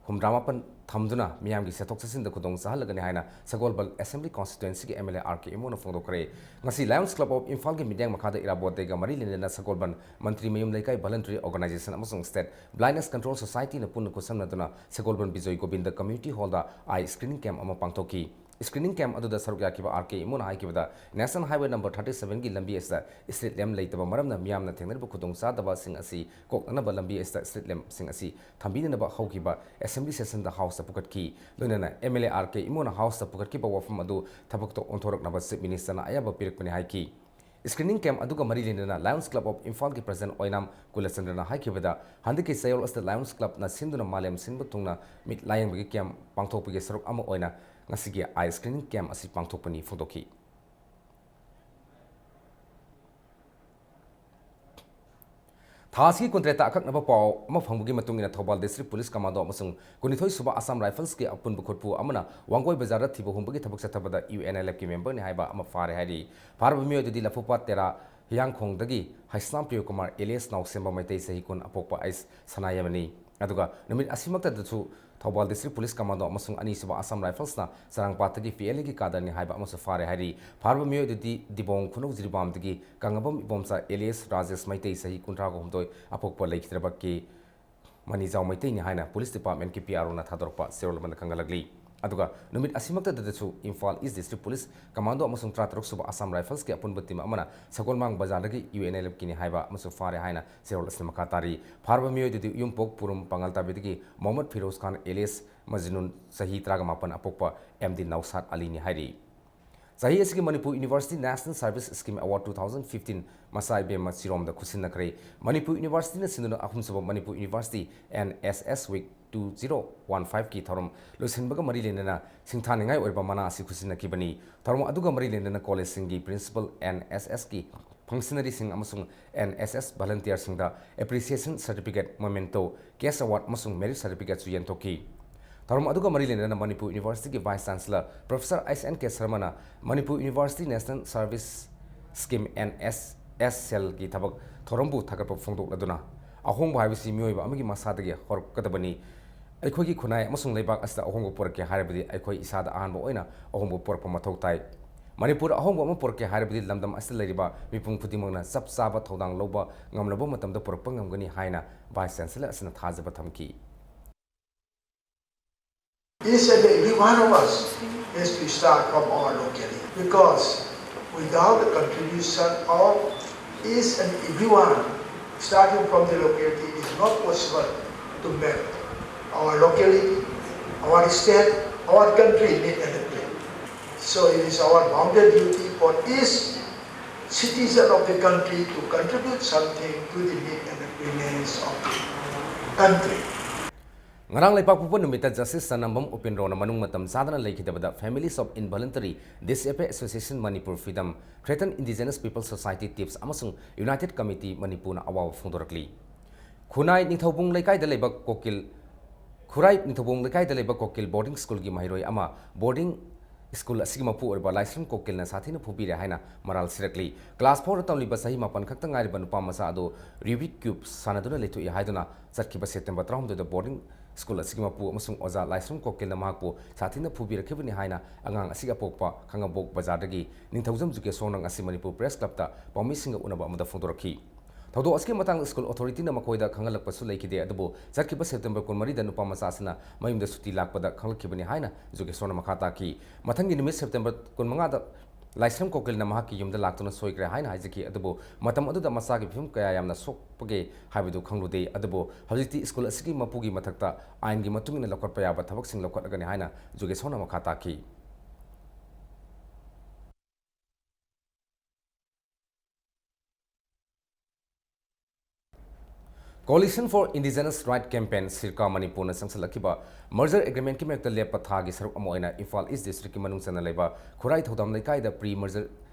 ꯍꯨꯝꯗ꯭ꯔꯥ ꯃꯥꯄꯟ ꯊꯝꯗꯨꯅ ꯃꯤꯌꯥꯝꯒꯤ ꯆꯠꯊꯣꯛ ꯆꯠꯁꯤꯟꯗ ꯈꯨꯗꯣꯡ ꯆꯥꯍꯜꯂꯒꯅꯤ ꯍꯥꯏꯅ ꯁꯒꯣꯜꯕꯟ Assembly Constituency ꯒꯤ M L A R K ꯏꯃꯣꯅ ꯐꯣꯡꯗꯣꯛꯈ꯭ꯔꯦ꯫ ꯉꯁꯤ Lions Club of ꯏꯝꯐꯥꯜꯒꯤ ꯃꯤꯠꯌꯦꯡ ꯃꯈꯥꯗ ꯏꯔꯥꯕꯣꯠ Day ꯒ ꯃꯔꯤ ꯂꯩꯅꯅ ꯁꯒꯣꯜꯕꯟ ꯃꯟꯇ꯭ꯔꯤ ꯃꯌꯨꯝ ꯂꯩꯀꯥꯏ Voluntary Organization ꯑꯃꯁꯨꯡ State Blindness Control Society ꯅ ꯄꯨꯟꯅ ꯈꯨꯠꯁꯝꯅꯗꯨꯅ ꯁꯒꯣꯜꯕꯟ ꯕꯤꯖꯣꯏ ꯒꯣꯕꯤꯟꯗ Community Hall ꯗ eye screening camp ꯑꯃ ꯄꯥꯡꯊꯣꯛꯈꯤ꯫ Screening camp ꯑꯗꯨꯗ ꯁꯔꯨꯛ ꯌꯥꯈꯤꯕ R K ꯏꯃꯣꯅ ꯍꯥꯏꯈꯤꯕꯗ, National Highway number thirty seven ꯒꯤ ꯂꯝꯕꯤ ꯑꯁꯤꯗ street lamp ꯂꯩꯇꯕ ꯃꯔꯝꯅ ꯃꯤꯌꯥꯝꯅ ꯊꯦꯡꯅꯔꯤꯕ ꯈꯨꯗꯣꯡꯆꯥꯗꯕꯁꯤꯡ ꯑꯁꯤ ꯀꯣꯛꯅꯅꯕ ꯂꯝꯕꯤ ꯑꯁꯤꯗ street lamp ꯁꯤꯡ ꯑꯁꯤ ꯊꯝꯕꯤꯅꯅꯕ ꯍꯧꯈꯤꯕ Assembly Session ꯗ House ꯇ ꯄꯨꯈꯠꯈꯤ꯫ ꯂꯣꯏꯅꯅ M L A R K ꯏꯃꯣꯅ House ꯇ ꯄꯨꯈꯠꯈꯤꯕ ꯋꯥꯐꯝ ꯑꯗꯨ ꯊꯕꯛꯇ ꯑꯣꯟꯊꯣꯔꯛꯅꯕ Chief Minister ꯅ ꯑꯌꯥꯕ ꯄꯤꯔꯛꯄꯅꯤ ꯍꯥꯏꯈꯤ꯫ Screening camp ꯑꯗꯨꯒ ꯃꯔꯤ ꯂꯩꯅꯅ Lions Club of ꯏꯝꯐꯥꯜꯒꯤ President ꯑꯣꯏꯅꯥꯝ ꯀꯨꯂꯆꯟꯗ꯭ꯔꯅ ꯍꯥꯏꯈꯤꯕꯗ, ꯍꯟꯗꯛꯀꯤ ꯆꯌꯣꯜ ꯑꯁꯤꯗ Lions Club ꯅ ꯁꯤꯟꯗꯨꯅ ꯃꯥꯂꯦꯝ ꯁꯤꯟꯕ ꯊꯨꯡꯅ ꯃꯤꯠ ꯂꯥꯌꯦꯡꯕꯒꯤ camp ꯄꯥꯡꯊꯣꯛꯄꯒꯤ ꯁꯔꯨꯛ ꯑꯃ ꯑꯣꯏꯅ ꯉꯁꯤꯒꯤ eye screening camp ꯑꯁꯤ ꯄꯥꯡꯊꯣꯛꯄꯅꯤ ꯐꯣꯡꯗꯣꯛꯈꯤ꯫ ꯊꯥ ꯑꯁꯤꯒꯤ ꯀꯨꯟꯇꯔꯦꯠꯇ ꯑꯀꯛꯅꯕ ꯄꯥꯎ ꯑꯃ ꯐꯪꯕꯒꯤ ꯃꯇꯨꯡ ꯏꯟꯅ, ꯊꯧꯕꯥꯜ District Police Commando ꯑꯃꯁꯨꯡ ꯀꯨꯟꯅꯤꯊꯣꯏ ꯁꯨꯕ Assam Rifles ꯀꯤ ꯑꯄꯨꯟꯕ ꯈꯨꯠꯄꯨ ꯑꯃꯅ ꯋꯥꯡꯒꯣꯏ ꯕꯖꯥꯔꯗ ꯊꯤꯕ ꯍꯨꯝꯕꯒꯤ ꯊꯕꯛ ꯆꯠꯊꯕꯗ U N L F ꯀꯤ member ꯅꯤ ꯍꯥꯏꯕ ꯑꯃ ꯐꯥꯔꯦ ꯍꯥꯏꯔꯤ꯫ ꯐꯥꯔꯕ ꯃꯤꯑꯣꯏ ꯑꯗꯨꯗꯤ ꯂꯐꯨꯄꯥꯠ ꯇꯦꯔꯥ ꯍꯤꯌꯥꯡꯈꯣꯡꯗꯒꯤ ꯍꯩꯁꯅꯥꯝ ꯄ꯭ꯔꯤꯌꯣꯀꯨꯃꯥꯔ alias ꯅꯥꯎꯁꯦꯝꯕ ꯃꯩꯇꯩ, ꯆꯍꯤ ꯀꯨꯟ, ꯑꯄꯣꯛꯄ ꯑꯩꯁ ꯁꯅꯥꯌꯥꯏꯃꯅꯤ꯫ ꯑꯗꯨꯒ ꯅꯨꯃꯤꯠ ꯑꯁꯤꯃꯛꯇꯗꯁꯨ ꯊꯧꯕꯥꯜ District Police Commando ꯑꯃꯁꯨꯡ ꯑꯅꯤꯁꯨꯕ Assam Rifles ꯅ ꯆꯔꯥꯡꯄꯥꯠꯇꯒꯤ ꯄꯤ ꯑꯦꯜ ꯑꯦꯒꯤ ꯀꯥꯗꯔꯅꯤ ꯍꯥꯏꯕ ꯑꯃꯁꯨ ꯐꯥꯔꯦ ꯍꯥꯏꯔꯤ꯫ ꯐꯥꯔꯕ ꯃꯤꯑꯣꯏ ꯑꯗꯨꯗꯤ ꯗꯤꯕꯣꯡ ꯈꯨꯅꯧ ꯖꯤꯔꯤꯕꯥꯝꯗꯒꯤ ꯀꯪꯉꯕꯝ ꯏꯕꯣꯝꯆꯥ alias ꯔꯥꯖꯦꯁ ꯃꯩꯇꯩ, ꯆꯍꯤ ꯀꯨꯟꯊ꯭ꯔꯥꯒ ꯍꯨꯝꯗꯣꯏ, ꯑꯄꯣꯛꯄ ꯂꯩꯈꯤꯗ꯭ꯔꯕ ꯀꯦ ꯃꯅꯤꯖꯥꯎ ꯃꯩꯇꯩꯅꯤ ꯍꯥꯏꯅ Police Department ꯀꯤ P R O ꯅ ꯊꯥꯗꯣꯔꯛꯄ ꯆꯦꯔꯣꯜ ꯑꯃꯅ ꯈꯪꯍꯜꯂꯛꯂꯤ꯫ ꯑꯗꯨꯒ ꯅꯨꯃꯤꯠ ꯑꯁꯤꯃꯛꯇꯗꯁꯨ Imphal East District Police Commando ꯑꯃꯁꯨꯡ ꯇꯔꯥꯇꯔꯨꯛ ꯁꯨꯕ Assam Rifles ꯀꯤ ꯑꯄꯨꯟꯕ team ꯑꯃꯅ ꯁꯒꯣꯜꯃꯥꯡ ꯕꯖꯥꯔꯗꯒꯤ U N L F ꯀꯤꯅꯤ ꯍꯥꯏꯕ ꯑꯃꯁꯨ ꯐꯥꯔꯦ ꯍꯥꯏꯅ ꯆꯦꯔꯣꯜ ꯑꯁꯤꯅ ꯃꯈꯥ ꯇꯥꯔꯤ꯫ ꯐꯥꯔꯕ ꯃꯤꯑꯣꯏ ꯑꯗꯨꯗꯤ ꯌꯨꯝꯄꯣꯛ ꯄꯨꯔꯨꯝ ꯄꯥꯉꯜꯇꯥꯕꯤꯗꯒꯤ ꯃꯣꯍꯝꯃꯗ ꯐꯤꯔꯣꯖ ꯈꯥꯟ alias ꯃꯖꯅꯨꯟ, ꯆꯍꯤ ꯇꯔꯥꯒ ꯃꯥꯄꯟ, ꯑꯄꯣꯛꯄ ꯑꯦꯝ ꯗꯤ ꯅꯧꯁꯥꯗ ꯑꯂꯤꯅꯤ ꯍꯥꯏꯔꯤ꯫ ꯆꯍꯤ ꯑꯁꯤꯒꯤ Manipur University National Service Scheme Award two thousand fifteen ꯃꯆꯥ ꯏꯕꯦꯝꯃ ꯁꯤꯔꯣꯝꯗ ꯈꯨꯠꯁꯤꯟꯅꯈ꯭ꯔꯦ꯫ ꯃꯅꯤꯄꯨꯔ University ꯅ ꯁꯤꯟꯗꯨꯅ ꯑꯍꯨꯝꯁꯨꯕ Manipur University N S S Week two zero one five ꯀꯤ ꯊꯧꯔꯝ ꯂꯣꯏꯁꯤꯟꯕꯒ ꯃꯔꯤ ꯂꯩꯅꯅ ꯁꯤꯡꯊꯥꯅꯤꯡꯉꯥꯏ ꯑꯣꯏꯔꯕ ꯃꯅꯥ ꯑꯁꯤ ꯈꯨꯠꯁꯤꯟꯅꯈꯤꯕꯅꯤ꯫ ꯊꯧꯔꯝ ꯑꯗꯨꯒ ꯃꯔꯤ ꯂꯩꯅꯅ college ꯁꯤꯡꯒꯤ principal, N S S ꯀꯤ functionary ꯁꯤꯡ ꯑꯃꯁꯨꯡ N S S volunteer ꯁꯤꯡꯗ appreciation certificate, memento, cash award ꯑꯃꯁꯨꯡ merit certificate ꯁꯨ ꯌꯦꯟꯊꯣꯛꯈꯤ꯫ ꯊꯧꯔꯝ ꯑꯗꯨꯒ ꯃꯔꯤ ꯂꯩꯅꯅ ꯃꯅꯤꯄꯨꯔ University ꯒꯤ Vice Chancellor Professor H N K ꯁꯔꯃꯅ Manipur University National Service Scheme N S S ꯁꯦꯜꯒꯤ ꯊꯕꯛ ꯊꯧꯔꯝꯕꯨ ꯊꯥꯒꯠꯄ ꯐꯣꯡꯗꯣꯛꯂꯗꯨꯅ, ꯑꯍꯣꯡꯕ ꯍꯥꯏꯕꯁꯤ ꯃꯤꯑꯣꯏꯕ ꯑꯃꯒꯤ ꯃꯁꯥꯗꯒꯤ ꯍꯧꯔꯛꯀꯗꯕꯅꯤ꯫ ꯑꯩꯈꯣꯏꯒꯤ ꯈꯨꯟꯅꯥꯏ ꯑꯃꯁꯨꯡ ꯂꯩꯕꯥꯛ ꯑꯁꯤꯗ ꯑꯍꯣꯡꯕ ꯄꯨꯔꯛꯀꯦ ꯍꯥꯏꯔꯕꯗꯤ ꯑꯩꯈꯣꯏ ꯏꯁꯥꯗ ꯑꯍꯥꯟꯕ ꯑꯣꯏꯅ ꯑꯍꯣꯡꯕ ꯄꯨꯔꯛꯄ ꯃꯊꯧ ꯇꯥꯏ꯫ ꯃꯅꯤꯄꯨꯔ ꯑꯍꯣꯡꯕ ꯑꯃ ꯄꯨꯔꯛꯀꯦ ꯍꯥꯏꯔꯕꯗꯤ ꯂꯝꯗꯝ ꯑꯁꯤꯗ ꯂꯩꯔꯤꯕ ꯃꯤꯄꯨꯝ ꯈꯨꯗꯤꯡꯃꯛꯅ ꯆꯞ ꯆꯥꯕ ꯊꯧꯗꯥꯡ ꯂꯧꯕ ꯉꯝꯂꯕ ꯃꯇꯝꯗ ꯄꯨꯔꯛꯄ ꯉꯝꯒꯅꯤ ꯍꯥꯏꯅ Vice Chancellor ꯑꯁꯤꯅ ꯊꯥꯖꯕ ꯊꯝꯈꯤ꯫ Each and every one of us has to start from our locality, because without the contribution of each and everyone, starting from the locality, it is not possible to make our locality, our state, our country meet and play. So it is our bounden duty for each citizen of the country to contribute something to the meet and agreements of the country. ꯉꯔꯥꯡ ꯂꯩꯄꯥꯛꯄꯣꯛꯄ ꯅꯨꯃꯤꯠꯇ Justice ꯆꯅꯝꯕꯝ ꯎꯄꯦꯟꯗ꯭ꯔꯣꯅ ꯃꯅꯨꯡ ꯃꯇꯝ ꯆꯥꯗꯅ ꯂꯩꯈꯤꯗꯕꯗ Families of Involuntary Displaced Association Manipur Freedom, Threatened Indigenous People Society, TIPS ꯑꯃꯁꯨꯡ United Committee ꯃꯅꯤꯄꯨꯔꯅ ꯑꯋꯥꯕ ꯐꯣꯡꯗꯣꯔꯛꯂꯤ꯫ ꯈꯨꯟꯅꯥꯏ ꯅꯤꯡꯊꯧꯕꯨꯡ ꯂꯩꯀꯥꯏꯗ ꯂꯩꯕ ꯀꯣꯀꯤꯜ, ꯈꯨꯔꯥꯏ ꯅꯤꯡꯊꯧꯕꯨꯡ ꯂꯩꯀꯥꯏꯗ ꯂꯩꯕ ꯀꯣꯀꯤꯜ boarding schoolꯒꯤ ꯃꯍꯩꯔꯣꯏ ꯑꯃ boarding school ꯑꯁꯤꯒꯤ ꯃꯄꯨ ꯑꯣꯏꯔꯤꯕ ꯂꯥꯏꯁ꯭ꯔꯝ ꯀꯣꯀꯤꯜꯅ ꯁꯥꯊꯤꯅ ꯐꯨꯕꯤꯔꯦ ꯍꯥꯏꯅ ꯃꯔꯥꯜ ꯁꯤꯔꯛꯂꯤ꯫ Class fourꯗ ꯇꯝꯂꯤꯕ ꯆꯍꯤ ꯃꯥꯄꯟ ꯈꯛꯇ ꯉꯥꯏꯔꯤꯕ ꯅꯨꯄꯥ ꯃꯆꯥ ꯑꯗꯨ Rubik's Cube ꯁꯥꯟꯅꯗꯨꯅ ꯂꯩꯊꯣꯛꯏ ꯍꯥꯏꯗꯨꯅ ꯆꯠꯈꯤꯕ September ꯇꯔꯥꯍꯨꯝꯗꯣꯏꯗ boarding school ꯑꯁꯤꯒꯤ ꯃꯄꯨ ꯑꯃꯁꯨꯡ ꯑꯣꯖꯥ ꯂꯥꯏꯁ꯭ꯔꯝ ꯀꯣꯀꯤꯜꯅ ꯃꯍꯥꯛꯄꯨ ꯁꯥꯊꯤꯅ ꯐꯨꯕꯤꯔꯛꯈꯤꯕꯅꯤ ꯍꯥꯏꯅ ꯑꯉꯥꯡ ꯑꯁꯤꯒꯤ ꯑꯄꯣꯛꯄ ꯈꯥꯉꯕꯣꯛ ꯕꯖꯥꯔꯗꯒꯤ ꯅꯤꯡꯊꯧꯖꯝ ꯖꯨꯒꯦꯁꯣꯔꯅ ꯉꯁꯤ ꯃꯅꯤꯄꯨꯔ Press Clubꯇ ꯄꯥꯎꯃꯤꯁꯤꯡꯒ ꯎꯅꯕ ꯑꯃꯗ ꯐꯣꯡꯗꯣꯔꯛꯈꯤ꯫ ꯊꯧꯗꯣꯛ ꯑꯁꯤꯒꯤ ꯃꯇꯥꯡꯗ school authorityꯅ ꯃꯈꯣꯏꯗ ꯈꯪꯍꯜꯂꯛꯄꯁꯨ ꯂꯩꯈꯤꯗꯦ, ꯑꯗꯨꯕꯨ ꯆꯠꯈꯤꯕ September ꯀꯨꯟꯃꯔꯤꯗ ꯅꯨꯄꯥ ꯃꯆꯥ ꯑꯁꯤꯅ ꯃꯌꯨꯝꯗ ꯁꯨꯇꯤ ꯂꯥꯛꯄꯗ ꯈꯪꯂꯛꯈꯤꯕꯅꯤ ꯍꯥꯏꯅ ꯖꯨꯒꯦꯁꯣꯔꯅ ꯃꯈꯥ ꯇꯥꯈꯤ꯫ ꯃꯊꯪꯒꯤ ꯅꯨꯃꯤꯠ September ꯀꯨꯟꯃꯉꯥꯗ ꯂꯥꯏꯁ꯭ꯔꯝ ꯀꯣꯀꯤꯜꯅ ꯃꯍꯥꯛꯀꯤ ꯌꯨꯝꯗ ꯂꯥꯛꯇꯨꯅ ꯁꯣꯏꯈ꯭ꯔꯦ ꯍꯥꯏꯅ ꯍꯥꯏꯖꯈꯤ, ꯑꯗꯨꯕꯨ ꯃꯇꯝ ꯑꯗꯨꯗ ꯃꯆꯥꯒꯤ ꯐꯤꯕꯝ ꯀꯌꯥ ꯌꯥꯝꯅ ꯁꯣꯛꯄꯒꯦ ꯍꯥꯏꯕꯗꯨ ꯈꯪꯂꯨꯗꯦ꯫ ꯑꯗꯨꯕꯨ ꯍꯧꯖꯤꯛꯇꯤ school ꯑꯁꯤꯒꯤ ꯃꯄꯨꯒꯤ ꯃꯊꯛꯇ ꯑꯥꯏꯟꯒꯤ ꯃꯇꯨꯡ ꯏꯟꯅ ꯂꯧꯈꯠꯄ ꯌꯥꯕ ꯊꯕꯛꯁꯤꯡ ꯂꯧꯈꯠꯂꯒꯅꯤ ꯍꯥꯏꯅ ꯖꯨꯒꯦꯁꯣꯔꯅ ꯃꯈꯥ ꯇꯥꯈꯤ꯫ Coalition for Indigenous Right Campaign, ꯁꯤꯔꯀꯥ, ꯃꯅꯤꯄꯨꯔꯅ ꯆꯪꯁꯤꯜꯂꯛꯈꯤꯕ merger agreementꯀꯤ ꯃꯥꯌꯣꯛꯇ ꯂꯦꯞꯄ ꯊꯥꯒꯤ ꯁꯔꯨꯛ ꯑꯃ ꯑꯣꯏꯅ ꯏꯝꯐꯥꯜ East Districtꯀꯤ ꯃꯅꯨꯡ ꯆꯟꯅ ꯂꯩꯕ ꯈꯨꯔꯥꯏ ꯊꯧꯗꯥꯝ ꯂꯩꯀꯥꯏꯗ pre-merger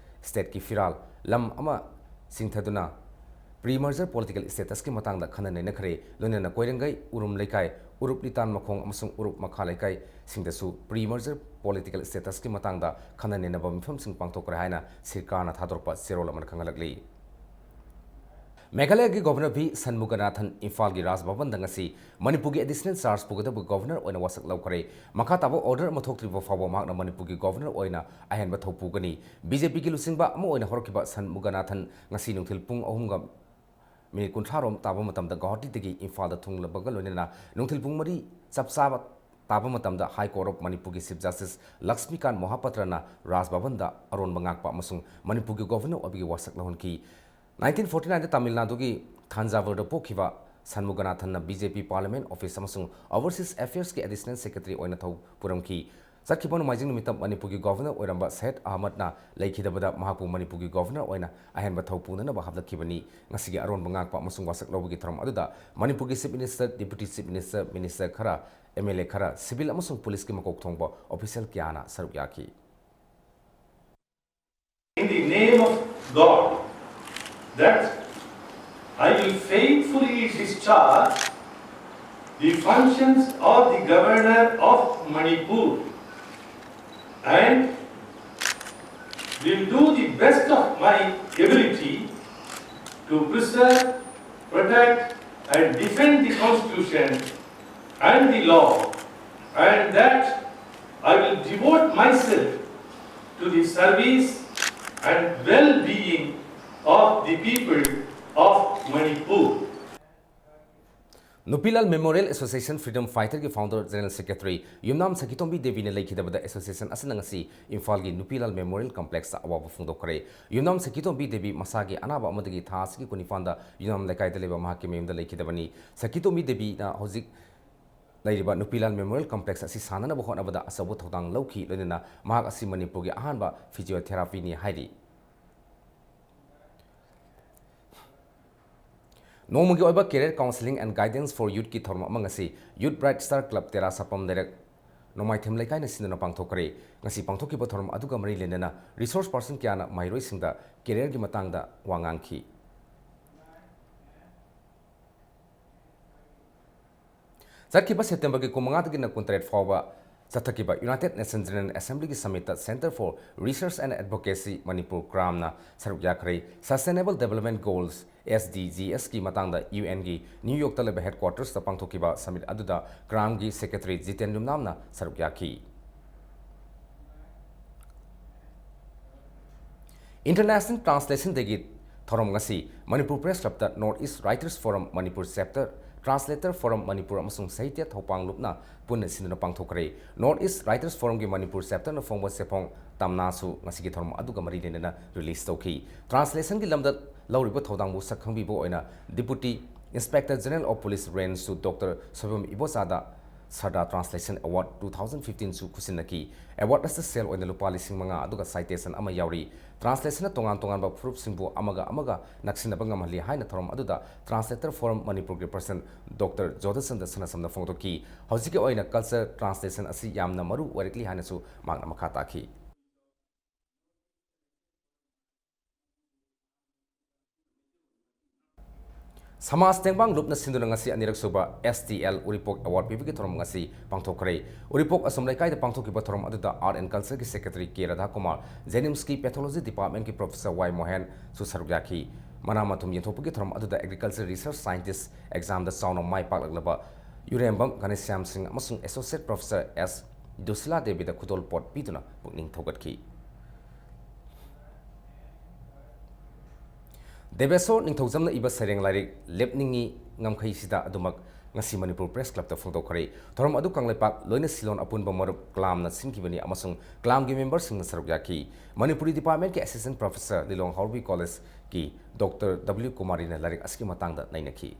stateꯀꯤ ꯐꯤꯔꯥꯜ ꯂꯝ ꯑꯃ ꯆꯤꯡꯊꯗꯨꯅ pre-merger political statusꯀꯤ ꯃꯇꯥꯡꯗ ꯈꯟꯅ ꯅꯩꯅꯈ꯭ꯔꯦ꯫ ꯂꯣꯏꯅꯅ ꯀꯣꯏꯔꯦꯡꯒꯩ, ꯎꯔꯨꯝ ꯂꯩꯀꯥꯏ, ꯎꯔꯨꯞ ꯂꯤꯇꯥꯟ ꯃꯈꯣꯡ ꯑꯃꯁꯨꯡ ꯎꯔꯨꯞ ꯃꯈꯥ ꯂꯩꯀꯥꯏꯁꯤꯡꯗꯁꯨ pre-merger political statusꯀꯤ ꯃꯇꯥꯡꯗ ꯈꯟꯅ ꯅꯩꯅꯕ ꯃꯤꯐꯝꯁꯤꯡ ꯄꯥꯡꯊꯣꯛꯈ꯭ꯔꯦ ꯍꯥꯏꯅ ꯁꯤꯔꯀꯥꯅ ꯊꯥꯗꯣꯔꯛꯄ ꯆꯦꯔꯣꯜ ꯑꯃꯅ ꯈꯪꯍꯜꯂꯛꯂꯤ꯫ ꯃꯦꯘꯥꯂꯌꯒꯤ ꯒꯣꯚꯔꯅꯔ ꯚꯤ ꯁꯟꯃꯨꯒꯅꯥꯊꯟ ꯏꯝꯐꯥꯜꯒꯤ ꯔꯥꯖ ꯚꯕꯟꯗ ꯉꯁꯤ ꯃꯅꯤꯄꯨꯔꯒꯤ ꯑꯦꯗꯤꯁꯅꯦꯜ ꯆꯥꯔꯖ ꯄꯨꯒꯗꯕ ꯒꯣꯚꯔꯅꯔ ꯑꯣꯏꯅ ꯋꯥꯁꯛ ꯂꯧꯈ꯭ꯔꯦ꯫ ꯃꯈꯥ ꯇꯥꯕ ꯑꯣꯔꯗꯔ ꯑꯃ ꯊꯣꯛꯇ꯭ꯔꯤꯕ ꯐꯥꯎꯕ ꯃꯍꯥꯛꯅ ꯃꯅꯤꯄꯨꯔꯒꯤ ꯒꯣꯚꯔꯅꯔ ꯑꯣꯏꯅ ꯑꯍꯦꯟꯕ ꯊꯧ ꯄꯨꯒꯅꯤ꯫ ꯕꯤ ꯖꯦ ꯄꯤꯒꯤ ꯂꯨꯆꯤꯡꯕ ꯑꯃ ꯑꯣꯏꯅ ꯍꯧꯔꯛꯈꯤꯕ ꯁꯟꯃꯨꯒꯅꯥꯊꯟ ꯉꯁꯤ ꯅꯨꯡꯊꯤꯜ ꯄꯨꯡ ꯑꯍꯨꯝꯒ ꯃꯤꯅꯤꯠ ꯀꯨꯟꯊ꯭ꯔꯥ ꯔꯣꯝ ꯇꯥꯕ ꯃꯇꯝꯗ ꯒꯧꯍꯥꯇꯤꯗꯒꯤ ꯏꯝꯐꯥꯜꯗ ꯊꯨꯡꯂꯕꯒ ꯂꯣꯏꯅꯅ ꯅꯨꯡꯊꯤꯜ ꯄꯨꯡ ꯃꯔꯤ ꯆꯞ ꯆꯥꯕ ꯇꯥꯕ ꯃꯇꯝꯗ High Court of ꯃꯅꯤꯄꯨꯔꯒꯤ Chief Justice ꯂꯛꯁꯃꯤꯀꯥꯟ ꯃꯣꯍꯥꯄꯇ꯭ꯔꯅ ꯔꯥꯖ ꯚꯕꯟꯗ ꯑꯔꯣꯟꯕ ꯉꯥꯛꯄ ꯑꯃꯁꯨꯡ ꯃꯅꯤꯄꯨꯔꯒꯤ ꯒꯣꯚꯔꯅꯔ ꯑꯣꯏꯕꯒꯤ ꯋꯥꯁꯛ ꯂꯧꯍꯟꯈꯤ꯫ ꯅꯥꯏꯟꯇꯤꯟ ꯐꯣꯔꯇꯤ ꯅꯥꯏꯟꯗ ꯇꯥꯃꯤꯜ ꯅꯥꯗꯨꯒꯤ ꯊꯥꯟꯖꯥꯚꯨꯔꯗ ꯄꯣꯛꯈꯤꯕ ꯁꯟꯃꯨꯒꯅꯥꯊꯟꯅ ꯕꯤ ꯖꯦ ꯄꯤ ꯄꯥꯔꯂꯤꯌꯥꯃꯦꯟ ꯑꯣꯐꯤꯁ ꯑꯃꯁꯨꯡ ꯑꯣꯚꯔꯁꯤꯁ ꯑꯦꯐꯤꯌꯔꯁꯀꯤ ꯑꯦꯗꯤꯁꯅꯦꯜ ꯁꯦꯀ꯭ꯔꯦꯇꯔꯤ ꯑꯣꯏꯅ ꯊꯧ ꯄꯨꯔꯝꯈꯤ꯫ ꯆꯠꯈꯤꯕ ꯅꯣꯡꯃꯥꯏꯖꯤꯡ ꯅꯨꯃꯤꯠꯇ ꯃꯅꯤꯄꯨꯔꯒꯤ ꯒꯣꯚꯔꯅꯔ ꯑꯣꯏꯔꯝꯕ ꯁꯩꯌꯗ ꯑꯍꯃꯗꯅ ꯂꯩꯈꯤꯗꯕꯗ ꯃꯍꯥꯛꯄꯨ ꯃꯅꯤꯄꯨꯔꯒꯤ ꯒꯣꯚꯔꯅꯔ ꯑꯣꯏꯅ ꯑꯍꯦꯟꯕ ꯊꯧ ꯄꯨꯅꯅꯕ ꯍꯥꯞꯂꯛꯈꯤꯕꯅꯤ꯫ ꯉꯁꯤꯒꯤ ꯑꯔꯣꯟꯕ ꯉꯥꯛꯄ ꯑꯃꯁꯨꯡ ꯋꯥꯁꯛ ꯂꯧꯕꯒꯤ ꯊꯧꯔꯝ ꯑꯗꯨꯗ ꯃꯅꯤꯄꯨꯔꯒꯤ chief minister, deputy chief minister, minister ꯈꯔ, ꯑꯦꯝ ꯑꯦꯜ ꯑꯦ ꯈꯔ, ꯁꯤꯚꯤꯜ ꯑꯃꯁꯨꯡ ꯄꯨꯂꯤꯁꯀꯤ ꯃꯀꯣꯛ ꯊꯣꯡꯕ ꯑꯣꯐꯤꯁꯤꯌꯦꯜ ꯀꯌꯥꯅ ꯁꯔꯨꯛ ꯌꯥꯈꯤ꯫ In the name of God, that I will faithfully discharge the functions of the Governor of Manipur and will do the best of my ability to preserve, protect, and defend the Constitution and the law, and that I will devote myself to the service and well-being of the people of Manipur. Nupilal memorial association freedom ꯐꯥꯏꯇꯔꯒꯤ founder general secretary Yumnam Sakhitombi ꯗꯦꯕꯤꯅ ꯂꯩꯈꯤꯗꯕꯗ association ꯑꯁꯤꯅ ꯉꯁꯤ ꯏꯝꯐꯥꯜꯒꯤ ꯅꯨꯄꯤꯂꯥꯜ memorial ꯀꯝꯄ꯭ꯂꯦꯛꯁꯇ ꯑꯋꯥꯕ ꯐꯣꯡꯗꯣꯛꯈ꯭ꯔꯦ꯫ ꯌꯨꯝꯅꯥꯝ ꯁꯈꯤꯇꯣꯝꯕꯤ ꯗꯦꯕꯤ ꯃꯁꯥꯒꯤ ꯑꯅꯥꯕ ꯑꯃꯗꯒꯤ ꯊꯥ ꯑꯁꯤꯒꯤ ꯀꯨꯟꯅꯤꯄꯥꯟꯗ ꯌꯨꯝꯅꯥꯝ ꯂꯩꯀꯥꯏꯗ ꯂꯩꯕ ꯃꯍꯥꯛꯀꯤ ꯃꯌꯨꯝꯗ ꯂꯩꯈꯤꯗꯕꯅꯤ꯫ ꯁꯈꯤꯇꯣꯝꯕꯤ ꯗꯦꯕꯤꯅ ꯍꯧꯖꯤꯛ ꯂꯩꯔꯤꯕ ꯅꯨꯄꯤꯂꯥꯜ ꯃꯦꯃꯣꯔꯤꯌꯦꯜ ꯀꯝꯄ꯭ꯂꯦꯛꯁ ꯑꯁꯤ ꯁꯥꯟꯅꯅꯕ ꯍꯣꯠꯅꯕꯗ ꯑꯆꯧꯕ ꯊꯧꯗꯥꯡ ꯂꯧꯈꯤ, ꯂꯣꯏꯅꯅ ꯃꯍꯥꯛ ꯑꯁꯤ ꯃꯅꯤꯄꯨꯔꯒꯤ ꯑꯍꯥꯟꯕ ꯐꯤꯖꯤꯑꯣꯊꯦꯔꯥꯄꯤꯅꯤ ꯍꯥꯏꯔꯤ꯫ ꯅꯣꯡꯃꯒꯤ ꯑꯣꯏꯕ Career Counselling and Guidance for Youthꯀꯤ ꯊꯧꯔꯝ ꯑꯃ ꯉꯁꯤ Youth Bright Star Club ꯇꯦꯔꯥ ꯁꯥꯄꯝ ꯂꯩꯔꯛ ꯅꯣꯡꯃꯥꯏꯊꯦꯝ ꯂꯩꯀꯥꯏꯅ ꯁꯤꯟꯗꯨꯅ ꯄꯥꯡꯊꯣꯛꯈ꯭ꯔꯦ꯫ ꯉꯁꯤ ꯄꯥꯡꯊꯣꯛꯈꯤꯕ ꯊꯧꯔꯝ ꯑꯗꯨꯒ ꯃꯔꯤ ꯂꯩꯅꯅ ꯔꯤꯁꯣꯔꯁ ꯄꯥꯔꯁꯟ ꯀꯌꯥꯅ ꯃꯍꯩꯔꯣꯏꯁꯤꯡꯗ ꯀꯦꯔꯤꯌꯔꯒꯤ ꯃꯇꯥꯡꯗ ꯋꯥ ꯉꯥꯡꯈꯤ꯫ ꯆꯠꯈꯤꯕ ꯁꯦꯞꯇꯦꯝꯕꯔꯒꯤ ꯀꯨꯟꯃꯉꯥꯗꯒꯤꯅ ꯀꯨꯟꯇꯔꯦꯠ ꯐꯥꯎꯕ ꯆꯠꯊꯈꯤꯕ United Nations General Assemblyꯒꯤ summitꯇ Center for Research and Advocacy Manipur, ꯀ꯭ꯔꯥꯝꯅ ꯁꯔꯨꯛ ꯌꯥꯈ꯭ꯔꯦ꯫ Sustainable Development Goals, S D G ꯑꯦꯁꯀꯤ ꯃꯇꯥꯡꯗ ꯌꯨ ꯑꯦꯟꯒꯤ ꯅ꯭ꯌꯨ ꯌꯣꯔꯛꯇ ꯂꯩꯕ ꯍꯦꯗꯀ꯭ꯋꯥꯇꯔꯁꯇ ꯄꯥꯡꯊꯣꯛꯈꯤꯕ ꯁꯃꯤꯠ ꯑꯗꯨꯗ ꯀ꯭ꯔꯥꯝꯒꯤ ꯁꯦꯀ꯭ꯔꯦꯇꯔꯤ ꯖꯤꯇꯦꯟ ꯌꯨꯝꯅꯥꯝꯅ ꯁꯔꯨꯛ ꯌꯥꯈꯤ꯫ International Translation Dayꯒꯤ ꯊꯧꯔꯝ ꯉꯁꯤ ꯃꯅꯤꯄꯨꯔ ꯄ꯭ꯔꯦꯁ ꯀ꯭ꯂꯕꯇ North East Writers Forum Manipur chapter, Translator Forum Manipur ꯑꯃꯁꯨꯡ ꯁꯥꯍꯤꯇ꯭ꯌ ꯊꯧꯄꯥꯡ ꯂꯨꯞꯅ ꯄꯨꯟꯅ ꯁꯤꯟꯗꯨꯅ ꯄꯥꯡꯊꯣꯛꯈ꯭ꯔꯦ꯫ North East Writers Forumꯒꯤ ꯃꯅꯤꯄꯨꯔ ꯆꯦꯞꯇꯔꯅ ꯐꯣꯡꯕ ꯆꯦꯐꯣꯡ ꯇꯝꯅꯥꯁꯨ ꯉꯁꯤꯒꯤ ꯊꯧꯔꯝ ꯑꯗꯨꯒ ꯃꯔꯤ ꯂꯩꯅꯅ ꯔꯤꯂꯤꯖ ꯇꯧꯈꯤ꯫ ꯇ꯭ꯔꯥꯟꯁꯂꯦꯁꯟꯒꯤ ꯂꯝꯗ ꯂꯧꯔꯤꯕ ꯊꯧꯗꯥꯡꯕꯨ ꯁꯛ ꯈꯪꯕꯤꯕ ꯑꯣꯏꯅ Deputy Inspector General of Police Rangeꯁꯨ ꯗꯣꯛꯇꯔ ꯁꯣꯏꯕꯝ ꯏꯕꯣꯆꯥꯗ ꯁꯔꯗꯥ Translation Award two thousand fifteenꯁꯨ ꯈꯨꯠꯁꯤꯟꯅꯈꯤ꯫ Award ꯑꯁꯤꯗ ꯁꯦꯜ ꯑꯣꯏꯅ ꯂꯨꯄꯥ ꯂꯤꯁꯤꯡ ꯃꯉꯥ ꯑꯗꯨꯒ citation ꯑꯃ ꯌꯥꯎꯔꯤ꯫ ꯇ꯭ꯔꯥꯟꯁꯂꯦꯁꯟꯅ ꯇꯣꯉꯥꯟ ꯇꯣꯉꯥꯟꯕ ꯐꯨꯔꯨꯞꯁꯤꯡꯕꯨ ꯑꯃꯒ ꯑꯃꯒ ꯅꯛꯁꯤꯟꯅꯕ ꯉꯝꯍꯜꯂꯤ ꯍꯥꯏꯅ ꯊꯧꯔꯝ ꯑꯗꯨꯗ Translator Forum ꯃꯅꯤꯄꯨꯔꯒꯤ ꯄ꯭ꯔꯁꯤꯗꯦꯟꯠ ꯗꯣꯛꯇꯔ ꯖꯣꯙꯁꯟꯗ ꯁꯅꯥꯁꯝꯅ ꯐꯣꯡꯗꯣꯛꯈꯤ꯫ ꯍꯧꯖꯤꯛꯀꯤ ꯑꯣꯏꯅ culture translation ꯑꯁꯤ ꯌꯥꯝꯅ ꯃꯔꯨ ꯑꯣꯏꯔꯛꯂꯤ ꯍꯥꯏꯅꯁꯨ ꯃꯍꯥꯛꯅ ꯃꯈꯥ ꯇꯥꯈꯤ꯫ ꯁꯃꯥꯖ ꯇꯦꯡꯕꯥꯡ ꯂꯨꯞꯅ ꯁꯤꯟꯗꯨꯅ ꯉꯁꯤ ꯑꯅꯤꯔꯛ ꯁꯨꯕ S T L ꯎꯔꯤꯄꯣꯛ Award ꯄꯤꯕꯒꯤ ꯊꯧꯔꯝ ꯉꯁꯤ ꯄꯥꯡꯊꯣꯛꯈ꯭ꯔꯦ꯫ ꯎꯔꯤꯄꯣꯛ ꯑꯁꯣꯝ ꯂꯩꯀꯥꯏꯗ ꯄꯥꯡꯊꯣꯛꯈꯤꯕ ꯊꯧꯔꯝ ꯑꯗꯨꯗ Art and Cultureꯒꯤ Secretary K ꯔꯥꯙꯥꯀꯨꯃꯥꯔ, JNIMSꯀꯤ Pathology Departmentꯀꯤ Professor Y ꯃꯣꯍꯦꯟꯁꯨ ꯁꯔꯨꯛ ꯌꯥꯈꯤ꯫ ꯃꯅꯥ ꯃꯊꯨꯝ ꯌꯦꯟꯊꯣꯛꯄꯒꯤ ꯊꯧꯔꯝ ꯑꯗꯨꯗ Agriculture Research Scientist examꯗ ꯆꯥꯎꯅ ꯃꯥꯏ ꯄꯥꯛꯂꯛꯂꯕ ꯌꯨꯔꯦꯝꯕꯝ ꯘꯅꯁ꯭ꯌꯥꯝ ꯁꯤꯡ ꯑꯃꯁꯨꯡ Associate Professor S ꯗꯨꯁꯤꯂꯥ ꯗꯦꯕꯤꯗ ꯈꯨꯗꯣꯜꯄꯣꯠ ꯄꯤꯗꯨꯅ ꯄꯨꯛꯅꯤꯡ ꯊꯧꯒꯠꯈꯤ꯫ ꯗꯦꯕꯦꯁꯣꯔ ꯅꯤꯡꯊꯧꯖꯝꯅ ꯏꯕ ꯁꯩꯔꯦꯡ ꯂꯥꯏꯔꯤꯛ ꯂꯦꯞꯅꯤꯡꯉꯤ ꯉꯝꯈꯩꯁꯤꯗ ꯑꯗꯨꯃꯛ ꯉꯁꯤ ꯃꯅꯤꯄꯨꯔ ꯄ꯭ꯔꯦꯁ ꯀ꯭ꯂꯕꯇ ꯐꯣꯡꯗꯣꯛꯈ꯭ꯔꯦ꯫ ꯊꯧꯔꯝ ꯑꯗꯨ ꯀꯪꯂꯩꯄꯥꯛ ꯂꯣꯏꯅ ꯁꯤꯂꯣꯟ ꯑꯄꯨꯟꯕ ꯃꯔꯨꯞ ꯀ꯭ꯂꯥꯝꯅ ꯁꯤꯟꯈꯤꯕꯅꯤ ꯑꯃꯁꯨꯡ ꯀ꯭ꯂꯥꯝꯒꯤ ꯃꯦꯝꯕꯔꯁꯤꯡꯅ ꯁꯔꯨꯛ ꯌꯥꯈꯤ꯫ ꯃꯅꯤꯄꯨꯔꯤ ꯗꯤꯄꯥꯔꯠꯃꯦꯟꯠꯀꯤ Assistant Professor ꯂꯤꯂꯣꯡ ꯍꯥꯎꯔꯕꯤ ꯀꯣꯂꯦꯖꯀꯤ ꯗꯣꯛꯇꯔ W ꯀꯨꯃꯥꯔꯤꯅ ꯂꯥꯏꯔꯤꯛ ꯑꯁꯤꯒꯤ ꯃꯇꯥꯡꯗ ꯅꯩꯅꯈꯤ꯫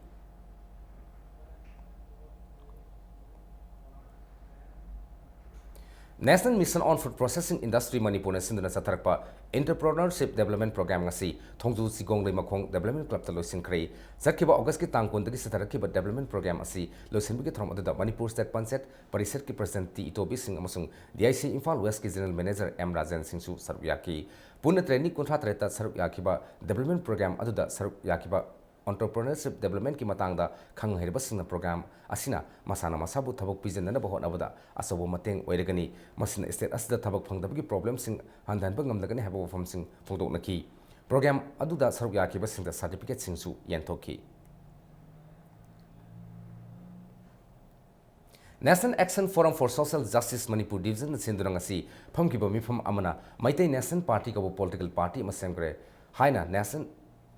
National Mission on Food Processing Industry ꯃꯅꯤꯄꯨꯔꯅ ꯁꯤꯟꯗꯨꯅ ꯆꯠꯊꯔꯛꯄ Entrepreneurship Development Program ꯉꯁꯤ ꯊꯣꯡꯖꯨ ꯆꯤꯒꯣꯡ ꯂꯩꯃꯈꯣꯡ Development Clubꯇ ꯂꯣꯏꯁꯤꯟꯈ꯭ꯔꯦ꯫ ꯆꯠꯈꯤꯕ ꯑꯣꯒꯁꯀꯤ ꯇꯥꯡ ꯀꯨꯟꯗꯒꯤ ꯆꯠꯊꯔꯛꯈꯤꯕ development program ꯑꯁꯤ ꯂꯣꯏꯁꯤꯟꯕꯒꯤ ꯊꯧꯔꯝ ꯑꯗꯨꯗ ꯃꯅꯤꯄꯨꯔ State ꯄꯟꯆꯥꯌꯠ ꯄꯔꯤꯁꯗꯀꯤ President ꯇꯤ ꯏꯇꯣꯕꯤ ꯁꯤꯡ ꯑꯃꯁꯨꯡ D I C Imphal Westꯀꯤ General Manager M Rajen ꯁꯤꯡꯁꯨ ꯁꯔꯨꯛ ꯌꯥꯈꯤ꯫ ꯄꯨꯟꯅ trainee ꯀꯨꯟꯊ꯭ꯔꯥ ꯇꯔꯦꯠꯇ ꯁꯔꯨꯛ ꯌꯥꯈꯤꯕ development program ꯑꯗꯨꯗ ꯁꯔꯨꯛ ꯌꯥꯈꯤꯕ Entrepreneurship Developmentꯀꯤ ꯃꯇꯥꯡꯗ ꯈꯪ ꯍꯩꯔꯕꯁꯤꯡꯅ program ꯑꯁꯤꯅ ꯃꯁꯥꯅ ꯃꯁꯥꯕꯨ ꯊꯕꯛ ꯄꯤꯖꯅꯅꯕ ꯍꯣꯠꯅꯕꯗ ꯑꯆꯧꯕ ꯃꯇꯦꯡ ꯑꯣꯏꯔꯒꯅꯤ꯫ ꯃꯁꯤꯅ state ꯑꯁꯤꯗ ꯊꯕꯛ ꯐꯪꯗꯕꯒꯤ problemꯁꯤꯡ ꯍꯟꯊꯍꯟꯕ ꯉꯝꯂꯒꯅꯤ ꯍꯥꯏꯕ ꯋꯥꯐꯝꯁꯤꯡ ꯐꯣꯡꯗꯣꯛꯅꯈꯤ꯫ ꯄ꯭ꯔꯣꯒ꯭ꯔꯥꯝ ꯑꯗꯨꯗ ꯁꯔꯨꯛ ꯌꯥꯈꯤꯕꯁꯤꯡꯗ ꯁꯥꯔꯇꯤꯐꯤꯀꯦꯠꯁꯤꯡꯁꯨ ꯌꯦꯟꯊꯣꯛꯈꯤ꯫ National Action Forum for Social Justice Manipur Division ꯅ ꯁꯤꯟꯗꯨꯅ ꯉꯁꯤ ꯐꯝꯈꯤꯕ ꯃꯤꯐꯝ ꯑꯃꯅ ꯃꯩꯇꯩ National Party ꯀꯧꯕ political party ꯑꯃ ꯁꯦꯝꯈ꯭ꯔꯦ ꯍꯥꯏꯅ National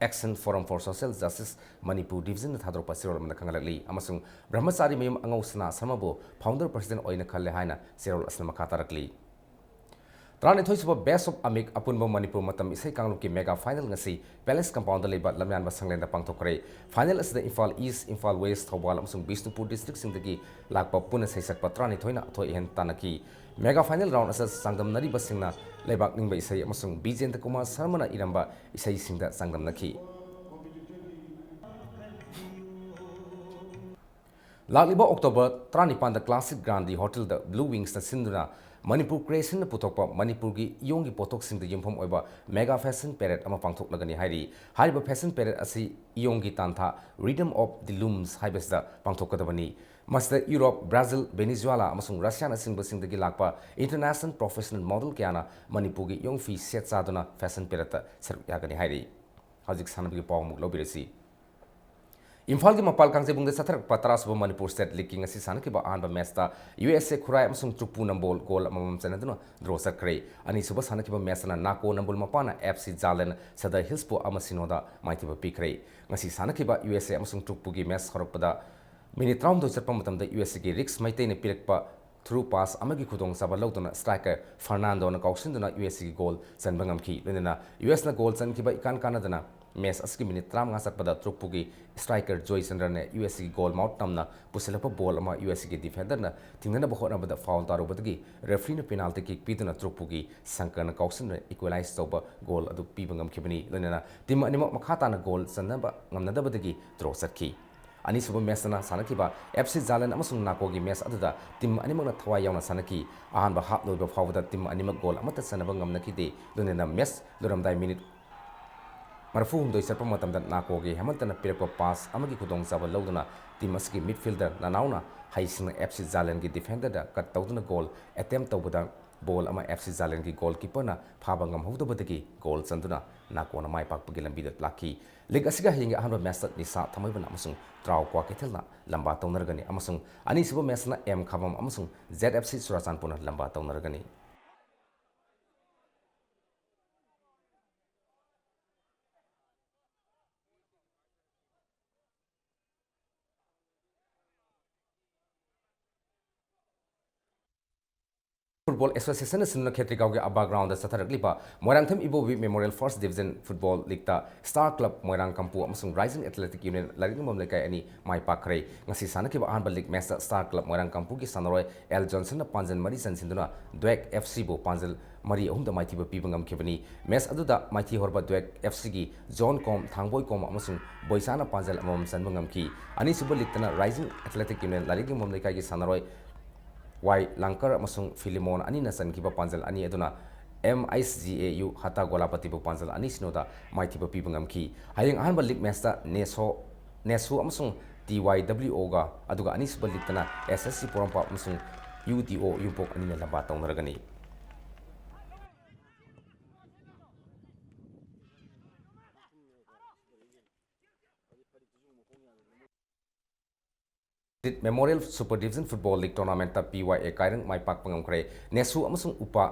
Action Forum for Social Justice Manipur Division ꯅ ꯊꯥꯗꯣꯔꯛꯄ ꯆꯦꯔꯣꯜ ꯑꯃꯗ ꯈꯪꯍꯜꯂꯛꯂꯤ ꯑꯃꯁꯨꯡ ꯕ꯭ꯔꯍꯃꯆꯥꯔꯤ ꯃꯌꯨꯝ ꯑꯉꯧ ꯁꯅꯥ ꯁꯔꯃꯕꯨ founder president ꯑꯣꯏꯅ ꯈꯜꯂꯦ ꯍꯥꯏꯅ ꯆꯦꯔꯣꯜ ꯑꯁꯤꯅ ꯃꯈꯥ ꯇꯥꯔꯛꯂꯤ꯫ ꯇꯔꯥꯅꯤꯊꯣꯏꯁꯨꯕ Best of Amit ꯑꯄꯨꯟꯕ ꯃꯅꯤꯄꯨꯔ ꯃꯇꯝ ꯏꯁꯩ ꯀꯥꯡꯂꯨꯞꯀꯤ mega final ꯉꯁꯤ Palace compound ꯗ ꯂꯩꯕ ꯂꯝꯌꯥꯟꯕ ꯁꯪꯂꯦꯟꯗ ꯄꯥꯡꯊꯣꯛꯈ꯭ꯔꯦ꯫ Final ꯑꯁꯤꯗ ꯏꯝꯐꯥꯜ East, ꯏꯝꯐꯥꯜ West, ꯊꯧꯕꯥꯜ ꯑꯃꯁꯨꯡ ꯕꯤꯁꯅꯨꯄꯨꯔ district ꯁꯤꯡꯗꯒꯤ ꯂꯥꯛꯄ ꯄꯨꯟꯅ ꯁꯩꯁꯛꯄ ꯇꯔꯥꯅꯤꯊꯣꯏꯅ ꯑꯊꯣꯏ ꯑꯍꯦꯟ ꯇꯥꯟꯅꯈꯤ꯫ Mega final round ꯑꯁꯤꯗ ꯆꯥꯡꯗꯝꯅꯔꯤꯕꯁꯤꯡꯅ ꯂꯩꯕꯥꯛ ꯅꯤꯡꯕ ꯏꯁꯩ ꯑꯃꯁꯨꯡ ꯕꯤꯖꯦꯟꯗ꯭ꯔ ꯀꯨꯃꯥꯔ ꯁꯔꯃꯅ ꯏꯔꯝꯕ ꯏꯁꯩꯁꯤꯡꯗ ꯆꯥꯡꯗꯝꯅꯈꯤ꯫ ꯂꯥꯛꯂꯤꯕ October ꯇꯔꯥꯅꯤꯄꯥꯟꯗ Classic Grandi Hotel ꯗ Blue Wings ꯅ ꯁꯤꯟꯗꯨꯅ ꯃꯅꯤꯄꯨꯔ Creation ꯅ ꯄꯨꯊꯣꯛꯄ ꯃꯅꯤꯄꯨꯔꯒꯤ ꯏꯌꯣꯡꯒꯤ ꯄꯣꯠꯊꯣꯛꯁꯤꯡꯗ ꯌꯨꯝꯐꯝ ꯑꯣꯏꯕ mega fashion parade ꯑꯃ ꯄꯥꯡꯊꯣꯛꯂꯒꯅꯤ ꯍꯥꯏꯔꯤ꯫ ꯍꯥꯏꯔꯤꯕ fashion parade ꯑꯁꯤ ꯏꯌꯣꯡꯒꯤ ꯇꯥꯟꯊꯥ Rhythm of the Looms ꯍꯥꯏꯕꯁꯤꯗ ꯄꯥꯡꯊꯣꯛꯀꯗꯕꯅꯤ꯫ ꯃꯁꯤꯗ ꯌꯨꯔꯣꯞ, ꯕ꯭ꯔꯥꯖꯤꯜ, ꯚꯦꯅꯤꯖꯨꯋꯦꯂꯥ ꯑꯃꯁꯨꯡ ꯔꯁꯤꯌꯥꯅꯆꯤꯡꯕꯁꯤꯡꯗꯒꯤ ꯂꯥꯛꯄ international professional model ꯀꯌꯥꯅ ꯃꯅꯤꯄꯨꯔꯒꯤ ꯏꯌꯣꯡ ꯐꯤ ꯁꯦꯠ ꯆꯥꯗꯨꯅ fashion parade ꯇ ꯁꯔꯨꯛ ꯌꯥꯒꯅꯤ ꯍꯥꯏꯔꯤ꯫ ꯍꯧꯖꯤꯛ ꯁꯥꯟꯅꯕꯒꯤ ꯄꯥꯎ ꯑꯃꯨꯛ ꯂꯧꯕꯤꯔꯁꯤ꯫ ꯏꯝꯐꯥꯜꯒꯤ ꯃꯄꯥꯜ ꯀꯥꯡꯖꯩꯕꯨꯡꯗ ꯆꯠꯊꯔꯛꯄ ꯇꯔꯥꯁꯨꯕ ꯃꯅꯤꯄꯨꯔ State League ꯀꯤ ꯉꯁꯤ ꯁꯥꯟꯅꯈꯤꯕ ꯑꯍꯥꯟꯕ match ꯇ U S A ꯈꯨꯔꯥꯏ ꯑꯃꯁꯨꯡ ꯇ꯭ꯔꯨꯛꯄꯨ ꯅꯝꯕꯣꯜ goal ꯑꯃꯃꯝ ꯆꯟꯅꯗꯨꯅ draw ꯆꯠꯈ꯭ꯔꯦ꯫ ꯑꯅꯤꯁꯨꯕ ꯁꯥꯟꯅꯈꯤꯕ match ꯑꯗꯨꯅ ꯅꯥꯀꯣ ꯅꯝꯕꯣꯜ ꯃꯄꯥꯅ F C ꯖꯥꯂꯦꯟ ꯁꯗꯔ ꯍꯤꯜꯁꯄꯨ ꯑꯃ ꯁꯤꯅꯣꯗ ꯃꯥꯏꯊꯤꯕ ꯄꯤꯈ꯭ꯔꯦ꯫ ꯉꯁꯤ ꯁꯥꯟꯅꯈꯤꯕ U S A ꯑꯃꯁꯨꯡ ꯇ꯭ꯔꯨꯛꯄꯨꯒꯤ match ꯍꯧꯔꯛꯄꯗ minute ꯇꯔꯥꯍꯨꯝꯗꯣꯏ ꯆꯠꯄ ꯃꯇꯝꯗ U S A ꯒꯤ ꯔꯤꯛꯁ ꯃꯩꯇꯩꯅ ꯄꯤꯔꯛꯄ through pass ꯑꯃꯒꯤ ꯈꯨꯗꯣꯡꯆꯥꯕ ꯂꯧꯗꯨꯅ striker ꯐꯔꯅꯥꯟꯗꯣꯅ ꯀꯥꯎꯁꯤꯟꯗꯨꯅ U S A ꯒꯤ goal ꯆꯟꯕ ꯉꯝꯈꯤ꯫ ꯂꯣꯏꯅꯅ U S ꯅ goal ꯆꯟꯈꯤꯕ ꯏꯀꯥꯟ ꯀꯥꯟꯅꯗꯅ match ꯑꯁꯤꯒꯤ minute ꯇꯔꯥꯃꯉꯥ ꯆꯠꯄꯗ ꯇ꯭ꯔꯨꯛꯄꯨꯒꯤ striker joy ꯆꯟꯗ꯭ꯔꯅ U S A ꯒꯤ goal mouth ꯇꯝꯅ ꯄꯨꯁꯤꯜꯂꯛꯄ ball ꯑꯃ U S A ꯒꯤ defender ꯅ ꯊꯤꯡꯅꯅꯕ ꯍꯣꯠꯅꯕꯗ foul ꯇꯥꯔꯨꯕꯗꯒꯤ referee ꯅ penalty kick ꯄꯤꯗꯨꯅ ꯇ꯭ꯔꯨꯛꯄꯨꯒꯤ ꯁꯪꯀꯔꯅ ꯀꯥꯎꯁꯤꯟꯗꯨꯅ equalize ꯇꯧꯕ goal ꯑꯗꯨ ꯄꯤꯕ ꯉꯝꯈꯤꯕꯅꯤ꯫ ꯂꯣꯏꯅꯅ team ꯑꯅꯤꯃꯛ ꯃꯈꯥ ꯇꯥꯅ goal ꯆꯟꯅꯕ ꯉꯝꯅꯗꯕꯗꯒꯤ draw ꯆꯠꯈꯤ꯫ ꯑꯅꯤꯁꯨꯕ match ꯇꯅ ꯁꯥꯟꯅꯈꯤꯕ F C ꯖꯥꯂꯦꯟ ꯑꯃꯁꯨꯡ ꯅꯥꯀꯣꯒꯤ match ꯑꯗꯨꯗ team ꯑꯅꯤꯃꯛꯅ ꯊꯋꯥꯏ ꯌꯥꯎꯅ ꯁꯥꯟꯅꯈꯤ꯫ ꯑꯍꯥꯟꯕ half ꯂꯣꯏꯕ ꯐꯥꯎꯕꯗ team ꯑꯅꯤꯃꯛ goal ꯑꯃꯠꯇ ꯆꯟꯅꯕ ꯉꯝꯅꯈꯤꯗꯦ꯫ ꯂꯣꯏꯅꯅ match ꯂꯣꯏꯔꯝꯗꯥꯏ minute ꯃꯔꯤꯐꯨꯍꯨꯝꯗꯣꯏ ꯆꯠꯄ ꯃꯇꯝꯗ ꯅꯥꯀꯣꯒꯤ ꯍꯦꯃꯟꯇꯅ ꯄꯤꯔꯛꯄ pass ꯑꯃꯒꯤ ꯈꯨꯗꯣꯡꯆꯥꯕ ꯂꯧꯗꯨꯅ team ꯑꯁꯤꯒꯤ midfielder ꯅꯅꯥꯎꯅ ꯍꯩꯁꯤꯡꯅ F C ꯖꯥꯂꯦꯟꯒꯤ defender ꯗ cut ꯇꯧꯗꯨꯅ goal attempt ꯇꯧꯕꯗ ꯕꯣꯜ ꯑꯃ ꯑꯦꯐ ꯁꯤ ꯖꯥꯂꯦꯟꯒꯤ ꯒꯣꯜꯀꯤꯄꯔꯅ ꯐꯥꯕ ꯉꯝꯍꯧꯗꯕꯗꯒꯤ ꯒꯣꯜ ꯆꯟꯗꯨꯅ ꯅꯥꯀꯣꯟꯅ ꯃꯥꯏ ꯄꯥꯛꯄꯒꯤ ꯂꯝꯕꯤꯗ ꯂꯥꯛꯈꯤ꯫ ꯂꯤꯒ ꯑꯁꯤꯒ ꯍꯌꯦꯡꯒꯤ ꯑꯍꯥꯟꯕ ꯃꯦꯆꯇ ꯅꯤꯁꯥ ꯊꯥꯡꯃꯩꯕꯟ ꯑꯃꯁꯨꯡ ꯇ꯭ꯔꯥꯎ ꯀ꯭ꯋꯥꯀꯩꯊꯦꯜꯅ ꯂꯝꯕꯥ ꯇꯧꯅꯔꯒꯅꯤ ꯑꯃꯁꯨꯡ ꯑꯅꯤꯁꯨꯕ ꯃꯦꯆꯇꯅ ꯑꯦꯝ ꯈꯥꯕꯝ ꯑꯃꯁꯨꯡ ꯖꯦꯠ ꯑꯦꯐ ꯁꯤ ꯆꯨꯔꯥꯆꯥꯟꯄꯨꯔꯅ ꯂꯝꯕꯥ ꯇꯧꯅꯔꯒꯅꯤ꯫ ꯐꯨꯠꯕꯣꯜ ꯑꯦꯁꯣꯁꯤꯌꯦꯁꯟꯅ ꯁꯤꯟꯗꯨꯅ ꯈꯦꯇ꯭ꯔꯤꯒꯥꯎꯒꯤ ꯑꯕꯥ ꯒ꯭ꯔꯥꯎꯟꯗ ꯆꯠꯊꯔꯛꯂꯤꯕ Moirangthem Ibobi memorial first division football ꯂꯤꯒꯇ ꯁ꯭ꯇꯥꯔ ꯀ꯭ꯂꯕ ꯃꯣꯏꯔꯥꯡ ꯀꯝꯄꯨ ꯑꯃꯁꯨꯡ ꯔꯥꯏꯖꯤꯡ ꯑꯦꯊꯂꯦꯇꯤꯛ ꯌꯨꯅꯤꯌꯟ ꯂꯥꯏꯔꯤꯛꯌꯦꯡꯕꯝ ꯂꯩꯀꯥꯏ ꯑꯅꯤ ꯃꯥꯏ ꯄꯥꯛꯈ꯭ꯔꯦ꯫ ꯉꯁꯤ ꯁꯥꯟꯅꯈꯤꯕ ꯑꯍꯥꯟꯕ ꯂꯤꯒ ꯃꯦꯆꯇ ꯁ꯭ꯇꯥꯔ ꯀ꯭ꯂꯕ ꯃꯣꯏꯔꯥꯡ ꯀꯝꯄꯨꯒꯤ ꯁꯥꯟꯅꯔꯣꯏ ꯑꯦꯜ ꯖꯣꯟꯁꯟꯅ ꯄꯥꯟꯖꯜ ꯃꯔꯤ ꯆꯟꯁꯤꯟꯗꯨꯅ ꯗ꯭ꯋꯦꯛ ꯑꯦꯐ ꯁꯤꯕꯨ ꯄꯥꯟꯖꯜ ꯃꯔꯤ ꯑꯍꯨꯝꯗ ꯃꯥꯏꯊꯤꯕ ꯄꯤꯕ ꯉꯝꯈꯤꯕꯅꯤ꯫ ꯃꯦꯆ ꯑꯗꯨꯗ ꯃꯥꯏꯊꯤ ꯍꯣꯔꯕ ꯗ꯭ꯋꯦꯛ ꯑꯦꯐ ꯁꯤꯒꯤ ꯖꯣꯟ ꯀꯣꯝ, ꯊꯥꯡꯕꯣꯏ ꯀꯣꯝ ꯑꯃꯁꯨꯡ ꯕꯣꯏꯆꯥꯅ ꯄꯥꯟꯖꯜ ꯑꯃꯃꯝ ꯆꯟꯕ ꯉꯝꯈꯤ꯫ ꯑꯅꯤꯁꯨꯕ ꯂꯤꯒꯇꯅ ꯔꯥꯏꯖꯤꯡ ꯑꯦꯊꯂꯦꯇꯤꯛ ꯌꯨꯅꯤꯌꯟ ꯂꯥꯏꯔꯤꯛꯌꯦꯡꯕꯝ ꯂꯩꯀꯥꯏꯒꯤ ꯁꯥꯟꯅꯔꯣꯏ ꯋꯥꯏ ꯂꯥꯡꯀꯔ ꯑꯃꯁꯨꯡ ꯐꯤꯂꯤꯃꯣꯟ ꯑꯅꯤꯅ ꯆꯟꯈꯤꯕ ꯄꯥꯟꯖꯜ ꯑꯅꯤ ꯑꯗꯨꯅ M H G A U ꯍꯇꯥ ꯒꯣꯂꯥꯄꯇꯤꯕꯨ ꯄꯥꯟꯖꯜ ꯑꯅꯤ ꯁꯤꯅꯣꯗ ꯃꯥꯏꯊꯤꯕ ꯄꯤꯕ ꯉꯝꯈꯤ꯫ ꯍꯌꯦꯡ ꯑꯍꯥꯟꯕ ꯂꯤꯒ ꯃꯦꯆꯇ ꯅꯦꯁꯣ, ꯅꯦꯁꯨ ꯑꯃꯁꯨꯡ ꯇꯤ ꯋꯥꯏ ꯗꯕ꯭ꯂꯤꯎ ꯑꯣꯒ, ꯑꯗꯨꯒ ꯑꯅꯤꯁꯨꯕ ꯂꯤꯒꯇꯅ ꯑꯦꯁ ꯑꯦꯁ ꯁꯤ ꯄꯣꯔꯣꯝꯄꯥꯠ ꯑꯃꯁꯨꯡ ꯌꯨ ꯗꯤ ꯑꯣ ꯌꯨꯝꯄꯣꯛ ꯑꯅꯤꯅ ꯂꯝꯕꯥ ꯇꯧꯅꯔꯒꯅꯤ꯫ Memorial super division football league ꯇꯣꯔꯅꯥꯃꯦꯟꯠꯇ ꯄꯤ ꯋꯥꯏ ꯑꯦ ꯀꯥꯏꯔꯪ ꯃꯥꯏ ꯄꯥꯛꯄ ꯉꯝꯈ꯭ꯔꯦ꯫ ꯅꯦꯁꯨ ꯑꯃꯁꯨꯡ ꯎꯄꯥ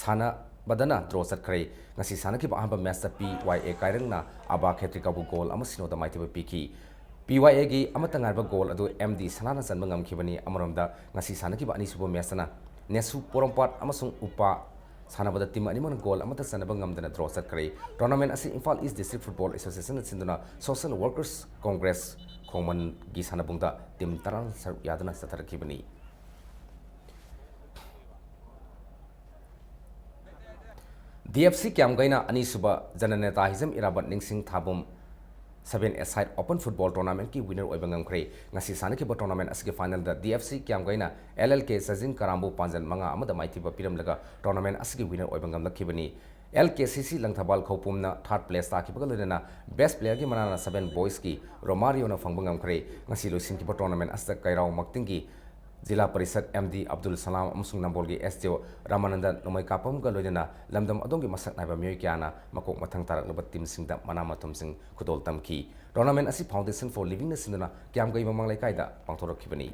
ꯁꯥꯟꯅꯕꯗꯅ ꯗ꯭ꯔꯣ ꯆꯠꯈ꯭ꯔꯦ꯫ ꯉꯁꯤ ꯁꯥꯟꯅꯈꯤꯕ ꯑꯍꯥꯟꯕ ꯃꯦꯆꯇ ꯄꯤ ꯋꯥꯏ ꯑꯦ ꯀꯥꯏꯔꯪꯅ ꯑꯕꯥ ꯈꯦꯇ꯭ꯔꯤꯀꯥꯕꯨ ꯒꯣꯜ ꯑꯃ ꯁꯤꯅꯣꯗ ꯃꯥꯏꯊꯤꯕ ꯄꯤꯈꯤ꯫ ꯄꯤ ꯋꯥꯏ ꯑꯦꯒꯤ ꯑꯃꯠꯇ ꯉꯥꯏꯔꯕ ꯒꯣꯜ ꯑꯗꯨ ꯑꯦꯝ ꯗꯤ ꯁꯅꯥꯅ ꯆꯟꯕ ꯉꯝꯈꯤꯕꯅꯤ꯫ ꯑꯃꯔꯣꯝꯗ, ꯉꯁꯤ ꯁꯥꯟꯅꯈꯤꯕ ꯑꯅꯤꯁꯨꯕ ꯃꯦꯆꯇꯅ ꯅꯦꯁꯨ ꯄꯣꯔꯣꯝꯄꯥꯠ ꯑꯃꯁꯨꯡ ꯎꯄꯥ ꯁꯥꯟꯅꯕꯗ ꯇꯤꯝ ꯑꯅꯤꯃꯛꯅ ꯒꯣꯜ ꯑꯃꯠꯇ ꯆꯟꯅꯕ ꯉꯝꯗꯅ ꯗ꯭ꯔꯣ ꯆꯠꯈ꯭ꯔꯦ꯫ ꯇꯣꯔꯅꯥꯃꯦꯟꯠ ꯑꯁꯤ ꯏꯝꯐꯥꯜ ꯏꯁ꯭ꯠ ꯗꯤꯁꯇ꯭ꯔꯤꯛ ꯐꯨꯠꯕꯣꯜ ꯑꯦꯁꯣꯁꯤꯌꯦꯁꯟꯅ ꯁꯤꯟꯗꯨꯅ ꯁꯣꯁꯤꯌꯦꯜ ꯋꯥꯔꯀꯔꯁ ꯀꯣꯡꯒ꯭ꯔꯦꯁ ꯈꯣꯡꯃꯟꯒꯤ ꯁꯥꯟꯅꯕꯨꯡꯗ ꯇꯤꯝ ꯇꯔꯥ ꯁꯔꯨꯛ ꯌꯥꯗꯨꯅ ꯆꯠꯊꯔꯛꯈꯤꯕꯅꯤ꯫ ꯗꯤ ꯑꯦꯐ ꯁꯤ ꯀ꯭ꯌꯥꯝꯒꯩꯅ ꯑꯅꯤꯁꯨꯕ ꯖꯅꯅꯦꯇꯥ ꯍꯤꯖꯝ ꯏꯔꯥꯕꯠ ꯅꯤꯡꯁꯤꯡ ꯊꯥꯕꯝ ꯁꯚꯦꯟ ꯑꯦ ꯁꯥꯏꯠ ꯑꯣꯄꯟ ꯐꯨꯠꯕꯣꯜ ꯇꯣꯔꯅꯥꯃꯦꯟꯠꯀꯤ ꯋꯤꯅꯔ ꯑꯣꯏꯕ ꯉꯝꯈ꯭ꯔꯦ꯫ ꯉꯁꯤ ꯁꯥꯟꯅꯈꯤꯕ ꯇꯣꯔꯅꯥꯃꯦꯟꯠ ꯑꯁꯤꯒꯤ ꯐꯥꯏꯅꯦꯜꯗ D F C ꯀ꯭ꯌꯥꯝꯒꯩꯅ L L ꯀꯦ ꯆꯥꯖꯤꯡ ꯀꯔꯥꯝꯕꯨ ꯄꯥꯟꯖꯟ ꯃꯉꯥ ꯑꯃꯗ ꯃꯥꯏꯊꯤꯕ ꯄꯤꯔꯝꯂꯒ ꯇꯣꯔꯅꯥꯃꯦꯟꯠ ꯑꯁꯤꯒꯤ ꯋꯤꯅꯔ ꯑꯣꯏꯕ ꯉꯝꯂꯛꯈꯤꯕꯅꯤ꯫ ꯑꯦꯜ ꯀꯦ ꯁꯤ ꯁꯤ ꯂꯪꯊꯕꯥꯜ ꯈꯧꯄꯨꯝꯅ ꯊꯥꯔꯠ ꯄ꯭ꯂꯦꯁ ꯇꯥꯈꯤꯕꯒ ꯂꯣꯏꯅꯅ ꯕꯦꯁ ꯄ꯭ꯂꯦꯌꯔꯒꯤ ꯃꯅꯥꯅ ꯁꯚꯦꯟ ꯕꯣꯏꯁꯀꯤ ꯔꯣꯃꯥꯔꯤꯌꯣꯅ ꯐꯪꯕ ꯉꯝꯈ꯭ꯔꯦ꯫ ꯉꯁꯤ ꯂꯣꯏꯁꯤꯟꯈꯤꯕ ꯇꯣꯔꯅꯥꯃꯦꯟꯠ ꯑꯁꯤꯗ ꯀꯩꯔꯥꯎ ꯃꯛꯇꯤꯡꯒꯤ ꯖꯤꯂꯥ ꯄꯔꯤꯁꯠ ꯑꯦꯝ ꯗꯤ ꯑꯕꯗꯨꯜ ꯁꯂꯥꯝ ꯑꯃꯁꯨꯡ ꯅꯝꯕꯣꯜꯒꯤ ꯑꯦꯁ ꯗꯤ ꯑꯣ ꯔꯥꯃꯥꯅꯟꯗ ꯅꯣꯡꯃꯩ ꯀꯥꯞꯄꯝꯒ ꯂꯣꯏꯅꯅ ꯂꯝꯗꯝ ꯑꯗꯣꯝꯒꯤ ꯃꯁꯛ ꯅꯥꯏꯕ ꯃꯤꯑꯣꯏ ꯀꯌꯥꯅ ꯃꯀꯣꯛ ꯃꯊꯪ ꯇꯥꯔꯛꯂꯕ ꯇꯤꯝꯁꯤꯡꯗ ꯃꯅꯥ ꯃꯊꯨꯝꯁꯤꯡ ꯈꯨꯗꯣꯜ ꯇꯝꯈꯤ꯫ Tournament ꯑꯁꯤ Foundation for Livingꯅ ꯁꯤꯟꯗꯨꯅ ꯀ꯭ꯌꯥꯝꯒꯩ ꯃꯃꯥꯡ ꯂꯩꯀꯥꯏꯗ ꯄꯥꯡꯊꯣꯔꯛꯈꯤꯕꯅꯤ꯫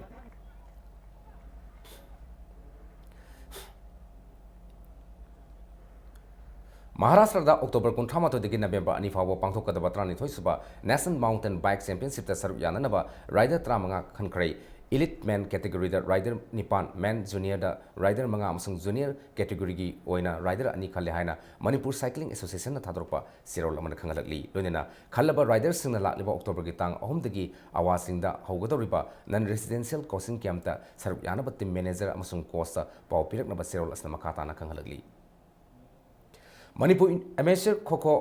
ꯃꯍꯥꯔꯥꯁꯇ꯭ꯔꯗ ꯑꯣꯛꯇꯣꯕꯔ ꯀꯨꯟꯊ꯭ꯔꯥ ꯃꯥꯊꯣꯏꯗꯒꯤ ꯅꯕꯦꯝꯕꯔ ꯑꯅꯤ ꯐꯥꯎꯕ ꯄꯥꯡꯊꯣꯛꯀꯗꯕ ꯇꯔꯥꯅꯤꯊꯣꯏ ꯁꯨꯕ National Mountain Bike Championshipꯇ ꯁꯔꯨꯛ ꯌꯥꯅꯅꯕ rider ꯇꯔꯥꯃꯉꯥ ꯈꯟꯈ꯭ꯔꯦ꯫ Elite Men categoryꯗ rider ꯅꯤꯄꯥꯟ, Men juniorꯗ rider ꯃꯉꯥ ꯑꯃꯁꯨꯡ Junior categoryꯒꯤ ꯑꯣꯏꯅ rider ꯑꯅꯤ ꯈꯜꯂꯦ ꯍꯥꯏꯅ ꯃꯅꯤꯄꯨꯔ Cycling Associationꯅ ꯊꯥꯗꯣꯔꯛꯄ ꯆꯦꯔꯣꯜ ꯑꯃꯅ ꯈꯪꯍꯜꯂꯛꯂꯤ꯫ ꯂꯣꯏꯅꯅ ꯈꯜꯂꯕ riderꯁꯤꯡꯅ ꯂꯥꯛꯂꯤꯕ ꯑꯣꯛꯇꯣꯕꯔꯒꯤ ꯇꯥꯡ ꯑꯍꯨꯝꯗꯒꯤ ꯑꯋꯥꯁꯤꯡꯗ ꯍꯧꯒꯗꯧꯔꯤꯕ non residential coaching campꯇ ꯁꯔꯨꯛ ꯌꯥꯅꯕ team manager ꯑꯃꯁꯨꯡ coachꯇ ꯄꯥꯎ ꯄꯤꯔꯛꯅꯕ ꯆꯦꯔꯣꯜ ꯑꯁꯤꯅ ꯃꯈꯥ ꯇꯥꯅ ꯈꯪꯍꯜꯂꯛꯂꯤ꯫ ꯃꯅꯤꯄꯨꯔ Amateur Kho Kho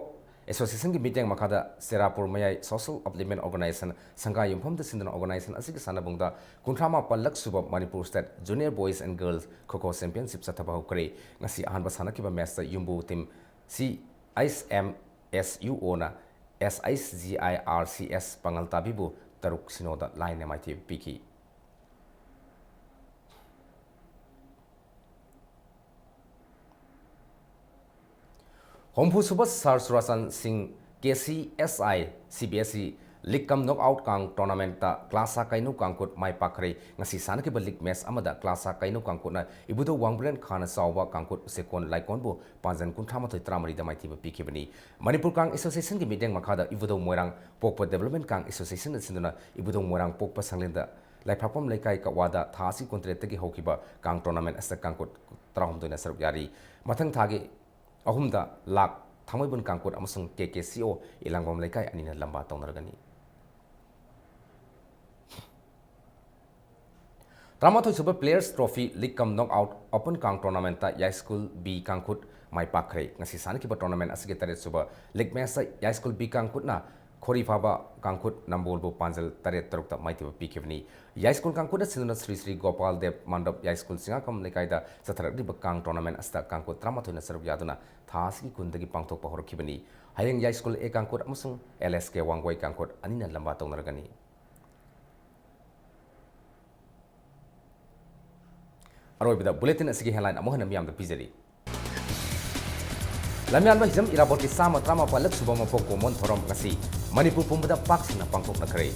Associationꯒꯤ ꯃꯤꯠꯌꯦꯡ ꯃꯈꯥꯗ ꯆꯦꯔꯥꯄꯨꯔ ꯃꯌꯥꯏ Social Upliftment Organization ꯁꯪꯒꯥꯏ ꯌꯨꯝꯐꯝꯗ ꯁꯤꯟꯗꯨꯅ organization ꯑꯁꯤꯒꯤ ꯁꯥꯟꯅꯕꯨꯡꯗ ꯀꯨꯟꯊ꯭ꯔꯥ ꯃꯥꯄꯜ ꯂꯛ ꯁꯨꯕ Manipur State Junior Boys and Girls Kho Kho Championship ꯆꯠꯊꯕ ꯍꯧꯈ꯭ꯔꯦ꯫ ꯉꯁꯤ ꯑꯍꯥꯟꯕ ꯁꯥꯟꯅꯈꯤꯕ matchꯇ ꯌꯨꯝꯕꯨ team C H M S U Oꯅ S H G I R C S ꯄꯥꯉꯜ ꯇꯥꯕꯤꯕꯨ ꯇꯔꯨꯛ ꯁꯤꯅꯣꯗ ꯂꯥꯏꯅ ꯃꯥꯏꯊꯤꯕ ꯄꯤꯈꯤ꯫ ꯍꯨꯝꯐꯨ ꯁꯨꯕ ꯁꯥꯔ ꯆꯨꯔꯥꯆꯥꯟ ꯁꯤꯡ K C S I C B S E ꯂꯤꯛ ꯀꯝ ꯅꯣꯛ ꯑꯥꯎꯠ ꯀꯥꯡ ꯇꯣꯔꯅꯥꯃꯦꯟꯠꯇ ꯀ꯭ꯂꯥꯁꯥ ꯀꯩꯅꯧ ꯀꯥꯡꯈꯨꯠ ꯃꯥꯏ ꯄꯥꯛꯈ꯭ꯔꯦ꯫ ꯉꯁꯤ ꯁꯥꯟꯅꯈꯤꯕ ꯂꯤꯛ ꯃꯦꯆ ꯑꯃꯗ ꯀ꯭ꯂꯥꯁꯥ ꯀꯩꯅꯧ ꯀꯥꯡꯈꯨꯠꯅ ꯏꯕꯨꯙꯧ ꯋꯥꯡꯕ꯭ꯔꯦꯟ ꯈꯥꯅ ꯆꯥꯎꯕ ꯀꯥꯡꯈꯨꯠ ꯎꯆꯦꯛꯀꯣꯟ ꯂꯥꯏꯀꯣꯟꯕꯨ ꯄꯥꯟꯖꯟ ꯀꯨꯟꯊ꯭ꯔꯥ ꯃꯥꯊꯣꯏ, ꯇꯔꯥꯃꯔꯤꯗ ꯃꯥꯏꯊꯤꯕ ꯄꯤꯈꯤꯕꯅꯤ꯫ ꯃꯅꯤꯄꯨꯔ ꯀꯥꯡ ꯑꯦꯁꯣꯁꯤꯌꯦꯁꯟꯒꯤ ꯃꯤꯠꯌꯦꯡ ꯃꯈꯥꯗ ꯏꯕꯨꯙꯧ ꯃꯣꯏꯔꯥꯡ ꯄꯣꯛꯄ ꯗꯦꯕꯂꯞꯃꯦꯟ ꯀꯥꯡ ꯑꯦꯁꯣꯁꯤꯌꯦꯁꯟꯅ ꯁꯤꯟꯗꯨꯅ ꯏꯕꯨꯙꯧ ꯃꯣꯏꯔꯥꯡ ꯄꯣꯛꯄ ꯁꯪꯂꯦꯟꯗ ꯂꯥꯏꯐꯥꯛꯄꯝ ꯂꯩꯀꯥꯏ ꯀꯛꯋꯥꯗ ꯊꯥ ꯑꯁꯤ ꯀꯨꯟꯇꯔꯦꯠꯇꯒꯤ ꯍꯧꯈꯤꯕ ꯀꯥꯡ ꯇꯣꯔꯅꯥꯃꯦꯟ ꯑꯁꯤꯗ ꯀꯥꯡꯈꯨꯠ ꯇꯔꯥꯍꯨꯝꯗꯣꯏꯅ ꯁꯔꯨꯛ ꯌꯥꯔꯤ꯫ ꯃꯊꯪ ꯊꯥꯒꯤ ꯑꯍꯨꯝꯗ ꯂꯥꯛ ꯊꯥꯡꯃꯩꯕꯟ ꯀꯥꯡꯈꯨꯠ ꯑꯃꯁꯨꯡ ꯀꯦ ꯀꯦ ꯁꯤ ꯑꯣ ꯏꯂꯥꯡꯕꯝ ꯂꯩꯀꯥꯏ ꯑꯅꯤꯅ ꯂꯝꯕꯥ ꯇꯧꯅꯔꯒꯅꯤ꯫ ꯇꯔꯥꯃꯥꯊꯣꯏ ꯁꯨꯕ Players Trophy League cum Knockout Open Kang Tournamentꯇ ꯌꯥꯏꯁ꯭ꯀꯨꯜ B ꯀꯥꯡꯈꯨꯠ ꯃꯥꯏ ꯄꯥꯛꯈ꯭ꯔꯦ꯫ ꯉꯁꯤ ꯁꯥꯟꯅꯈꯤꯕ ꯇꯣꯔꯅꯥꯃꯦꯟ ꯑꯁꯤꯒꯤ ꯇꯔꯦꯠ ꯁꯨꯕ ꯂꯤꯛ ꯃꯦꯆꯇ ꯌꯥꯏꯁ꯭ꯀꯨꯜ B ꯀꯥꯡꯈꯨꯠꯅ ꯈꯣꯔꯤꯐꯥꯕ ꯀꯥꯡꯈꯨꯠ ꯅꯝꯕꯣꯜꯕꯨ ꯄꯥꯟꯖꯜ ꯇꯔꯦꯠ ꯇꯔꯨꯛꯇ ꯃꯥꯏꯊꯤꯕ ꯄꯤꯈꯤꯕꯅꯤ꯫ ꯌꯥꯏꯁ꯭ꯀꯨꯜ ꯀꯥꯡꯈꯨꯠꯅ ꯁꯤꯟꯗꯨꯅ ꯁ꯭ꯔꯤ ꯁ꯭ꯔꯤ ꯒꯣꯄꯥꯜ ꯗꯦꯕ ꯃꯟꯗꯞ ꯌꯥꯏꯁ꯭ꯀꯨꯜ ꯆꯤꯡꯉꯥꯈꯝ ꯂꯩꯀꯥꯏꯗ ꯆꯠꯊꯔꯛꯂꯤꯕ ꯀꯥꯡ ꯇꯣꯔꯅꯥꯃꯦꯟ ꯑꯁꯤꯗ ꯀꯥꯡꯈꯨꯠ ꯇꯔꯥꯃꯥꯊꯣꯏꯅ ꯁꯔꯨꯛ ꯌꯥꯗꯨꯅ ꯊꯥ ꯑꯁꯤꯒꯤ ꯀꯨꯟꯗꯒꯤ ꯄꯥꯡꯊꯣꯛꯄ ꯍꯧꯔꯛꯈꯤꯕꯅꯤ꯫ ꯍꯌꯦꯡ ꯌꯥꯏꯁ꯭ꯀꯨꯜ A ꯀꯥꯡꯈꯨꯠ ꯑꯃꯁꯨꯡ L S K ꯋꯥꯡꯒꯣꯏ ꯀꯥꯡꯈꯨꯠ ꯑꯅꯤꯅ ꯂꯝꯕꯥ ꯇꯧꯅꯔꯒꯅꯤ꯫ ꯑꯔꯣꯏꯕꯗ ꯕꯨꯂꯦꯇꯤꯟ ꯑꯁꯤꯒꯤ ꯍꯦꯗꯂꯥꯏꯟ ꯑꯃꯨꯛ ꯍꯟꯅ ꯃꯤꯌꯥꯝꯗ ꯄꯤꯖꯔꯤ꯫ ꯂꯝꯌꯥꯟꯕ ꯍꯤꯖꯝ ꯏꯔꯥꯕꯣꯠꯀꯤ ꯆꯥꯝꯃ ꯇꯔꯥꯃꯥꯄꯜꯂꯛ ꯁꯨꯕ ꯃꯄꯣꯛ ꯀꯨꯝꯑꯣꯟ ꯊꯧꯔꯝ ꯉꯁꯤ ꯃꯅꯤꯄꯨꯔ ꯄꯨꯝꯕꯗ ꯄꯥꯛ ꯁꯟꯅ ꯄꯥꯡꯊꯣꯛꯅꯈ꯭ꯔꯦ꯫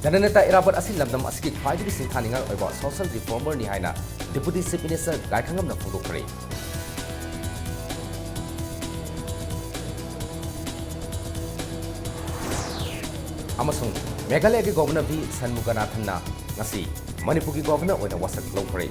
ꯖꯅꯅꯦꯇꯥ ꯏꯔꯥꯕꯣꯠ ꯑꯁꯤ ꯂꯝꯗꯝ ꯑꯁꯤꯒꯤ ꯈ꯭ꯋꯥꯏꯗꯒꯤ ꯁꯤꯡꯊꯥꯅꯤꯡꯉꯥꯏ ꯑꯣꯏꯕ ꯁꯣꯁꯤꯌꯦꯜ ꯔꯤꯐꯣꯔꯃꯔꯅꯤ ꯍꯥꯏꯅ ꯗꯤꯄꯨꯇꯤ ꯆꯤꯐ ꯃꯤꯅꯤꯁꯇꯔ ꯒꯥꯏꯈꯉꯝꯅ ꯐꯣꯡꯗꯣꯛꯈ꯭ꯔꯦ꯫ ꯑꯃꯁꯨꯡ ꯃꯦꯘꯥꯂꯌꯒꯤ ꯒꯣꯚꯔꯅꯔ ꯚꯤ ꯁꯟꯃꯨꯒꯅꯥꯊꯟꯅ ꯉꯁꯤ ꯃꯅꯤꯄꯨꯔꯒꯤ ꯒꯣꯚꯔꯅꯔ ꯑꯣꯏꯅ ꯋꯥꯁꯛ ꯂꯧꯈ꯭ꯔꯦ꯫